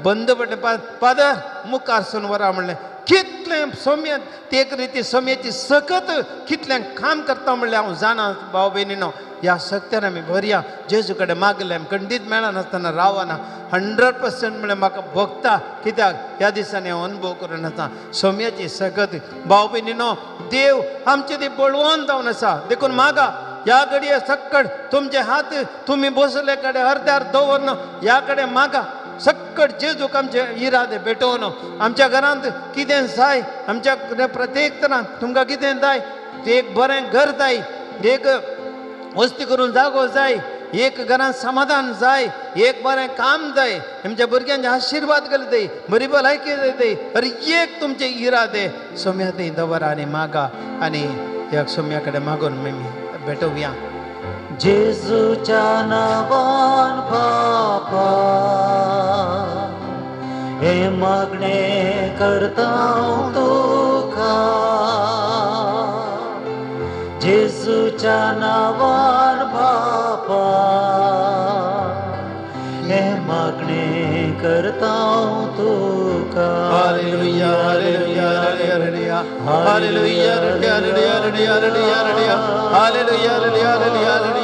बंद पडलें, फादर मुखार सून वरा म्हणलें. कितलें सोम्या ते एक रिती सोम्याची सकत कितलें काम करता म्हणलें हांव जाणा. भाव भयणीनो, ह्या सक्त्यान आमी भरया, जेजू कडेन मागलें खंडीत मेळनासतना रावना, 100% म्हणल्यार म्हाका भोगता. कित्याक ह्या दिसांनी हांव अनुभव करून आसा सोम्याची सकत. भाव भयणीनो, देव आमचे ती बळवंत जावन आसा, देखून मागा ह्या घडये सक्कड तुमचे हात तुमी बसले कडेन अर्द्यार दवरन ह्या कडेन मागा. सक्कड जेजूक आमचे इरादे भेटोवन आमच्या घरांत कितें जाय, आमच्या प्रत्येक तरान तुमकां कितें जाय, एक बरें घर जाय, एक वस्ती करून जागो जाय, एक घरांत समाधान जाय, एक बरें काम जाय, आमच्या भुरग्यांचे आशिर्वाद केले जाय, बरी भलायकी जाय, हर एक तुमचे इरादे सोम्या थंय दवरा आनी मागा आनी ह्या सोम्या कडेन मागून आमी भेटोवया. जेजूच्या नांवान बापा हे मागणें करता तुका, जेजूच्या नांवान बापा हे मागणें करता तुका. Hallelujah, hallelujah, hallelujah, hallelujah, hallelujah, hallelujah, hallelujah, hallelujah,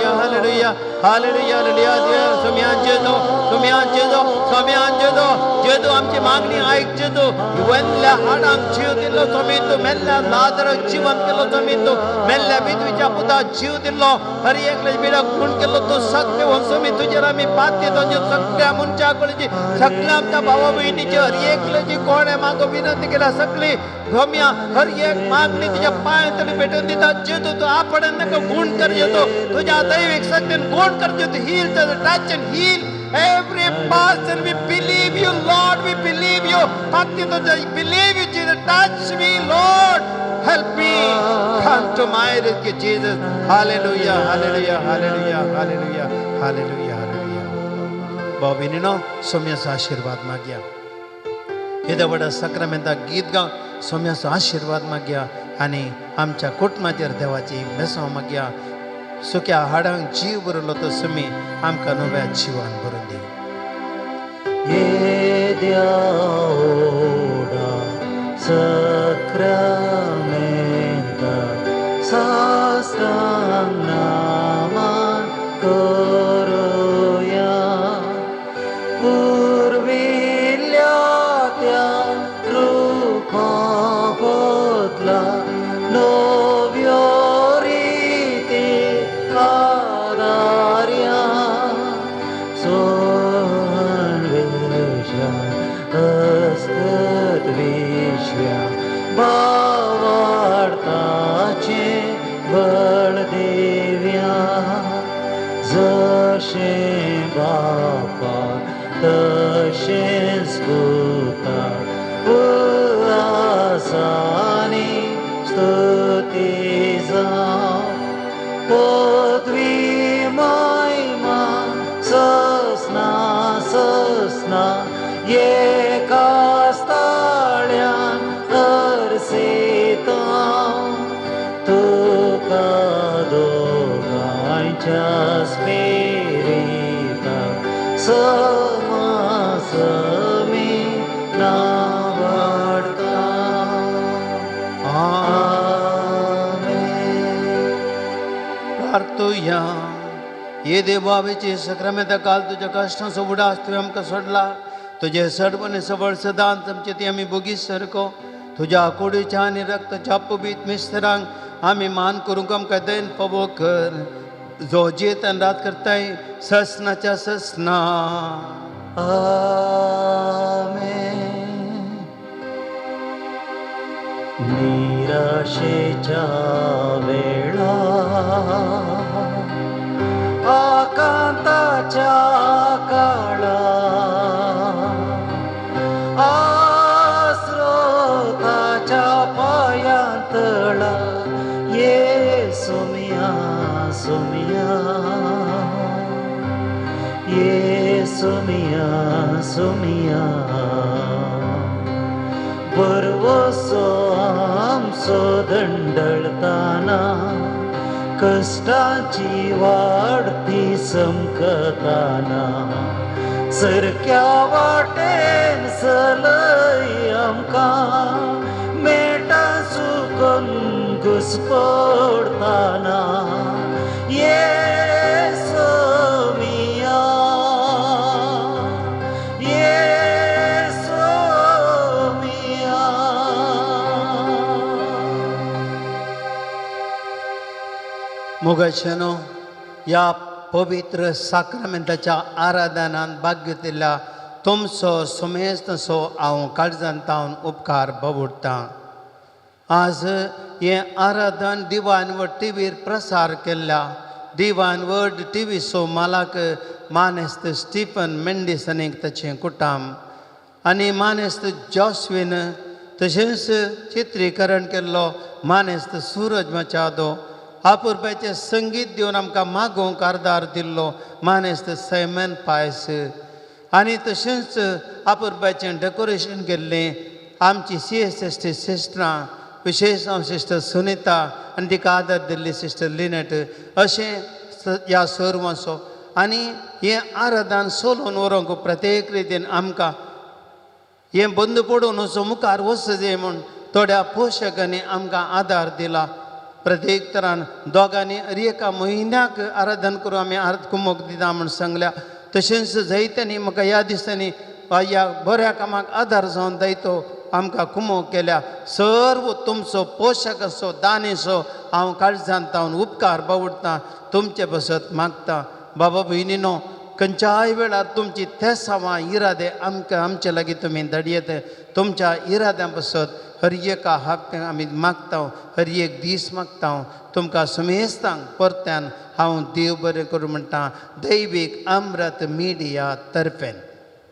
hallelujah, hallelujah, hallelujah. Saumya जेजू, सोम्या जेजू, सोम्या जेजू, जेजू आमची मागणी आयक जेजू. मेल्ल्या हाडांक जीव दिल्लो सोमी तूं, मेल्ल्या लाजराक जिवंत केलो सोमी तूं, मेल्ल्या विधवेच्या पुताक जीव दिल्लो, हर एकले बिडाक खूण केल्लो तूं सगळे सोमी तुजेर आमी पात दिता. सगळ्या मनशा कडची, सगळ्या आमच्या भावा भयणीची, हर एकल्याची कोणें म्हाका विनंती केल्या सगळी गम्या हर एक मागणी तुज्या पांय तरी भेटून दिता. जेजू तूं आपण नाका गुण कर जेजू, तुज्या दैवीक शक्तीन गुण कर जेजू. Heal, touch and heal every person. We believe you Lord, we believe you. भक्ती तुझ्या believe you Jesus. Touch me Lord, help me, come to my rescue Jesus. Hallelujah, hallelujah, hallelujah, hallelujah, hallelujah, hallelujah. भाव भयणीनो, सोम्याचो आशिर्वाद मागया. येद्या व्हडा साक्रामेंताक गीत गावन सोम्याचो आशिर्वाद मागया आनी आमच्या कुटुंबाचेर देवाची बेसांव मागया. सुक्या हाडांक जीव भरलो तो सोमी आमकां नव्या जिवान भरून दी. येद्या व्हडा साक्रामेंता साश्टांग नामान करुया, पुर्विल्ल्या त्या रुपा बदला नव्यो रिती आदार्या, सोहनवेशा अस्कत विश्व्या बावार्थाचें बळ देव्या, जशें बापा तशेंच पुता उल्हासानी स्तुती जावं, पदवी महिमा ससना ससना एकाच ताळ्यान अर्सिता, तुका दोगांयच्या स्पिरिता समासमी नावाडता. प्रार्थुया. ये देवावेचे सक्रामेंता काल तुज्या कश्टांचो उडास तुवें आमकां सोडला. तुजे सडवणे सबळ सदांच आमचे ती आमी बोगीस सारको तुज्या कुडीच्या आनी रक्ताच्या पबीत मिस्तरांक आमी मान करूंक आमकां then फावो कर, जो जेत आनी रात करताय ससनाच्या ससना. आमेन. निराशेच्या वेळा, आकांताच्या काळा, आस्रोताच्या पायांतळा, ये सुमिया सुमिया, ये सुमिया सुमिया, बरवसो आमचो दंडळताना, कश्टांची वाडती समकताना, सरक्या वाटेन सलय आमकां, मेटा सुकून घुसपडताना, ये सोमिया, ये सोमिया. मोगाशेनो, ह्या पवित्र साक्रामेंताच्या आराधनान भाग घेतिल्ल्या तुमचो सुमेस्तसो हांव काळजान तावन उपकार बाबुडटां. आज हें आराधन दिवान वर्ड टिवीर प्रसार केल्ल्या दिवान वर्ड टिवी सो मालाक मानेस्त स्टीफन मेंडीस आनी ताचें कुटाम आनी मानेस्त जॉस्विन, तशेंच चित्रीकरण केल्लो मानेस्त सूरज मचादो, आपुरपाचें संगीत दिवन आमकां मागोवंक आर्दार दिल्लो मानेस्त सैमन पायस आनी तशेंच आपुरपाचें डेकोरेशन केल्लें आमची CSST सिस्टरां, विशेश हांव सिस्टर सुनिता आनी तिका आदर दिल्ली सिस्टर लिनेट, अशें ह्या सर्वांचो आनी हें आराधन सोलोवन व्हरूंक प्रत्येक रितीन आमकां हें बंद पडून असो मुखार वचूं जाय म्हूण थोड्या पोशकांनी आमकां आदार दिला. प्रत्येक तरान दोगांनी हर एका म्हयन्याक आराधन करून आमी आर्द कुमोक दिता म्हूण सांगल्या. तशेंच जायत्यांनी म्हाका ह्या दिसांनी ह्या बऱ्या कामाक आदार जावन जायतो आमकां कुमोक केल्या. सर्व तुमचो पोशक असो दानेसो हांव काळजान तावन उपकार बावडटा, तुमचे बसत मागता. बाबा भयणीनो, खंयच्याय वेळार तुमची तेसावां इरादे आमकां आमचे लागीं तुमी धाडयेत. तुमच्या इराद्यां बसत हर एका हप्त्याक आमी मागता, हर एक दीस मागता. तुमकां सुमेस्तांक परत्यान हांव देव बरें करूं म्हणटा दैवीक अमृत मिडिया तर्फेन.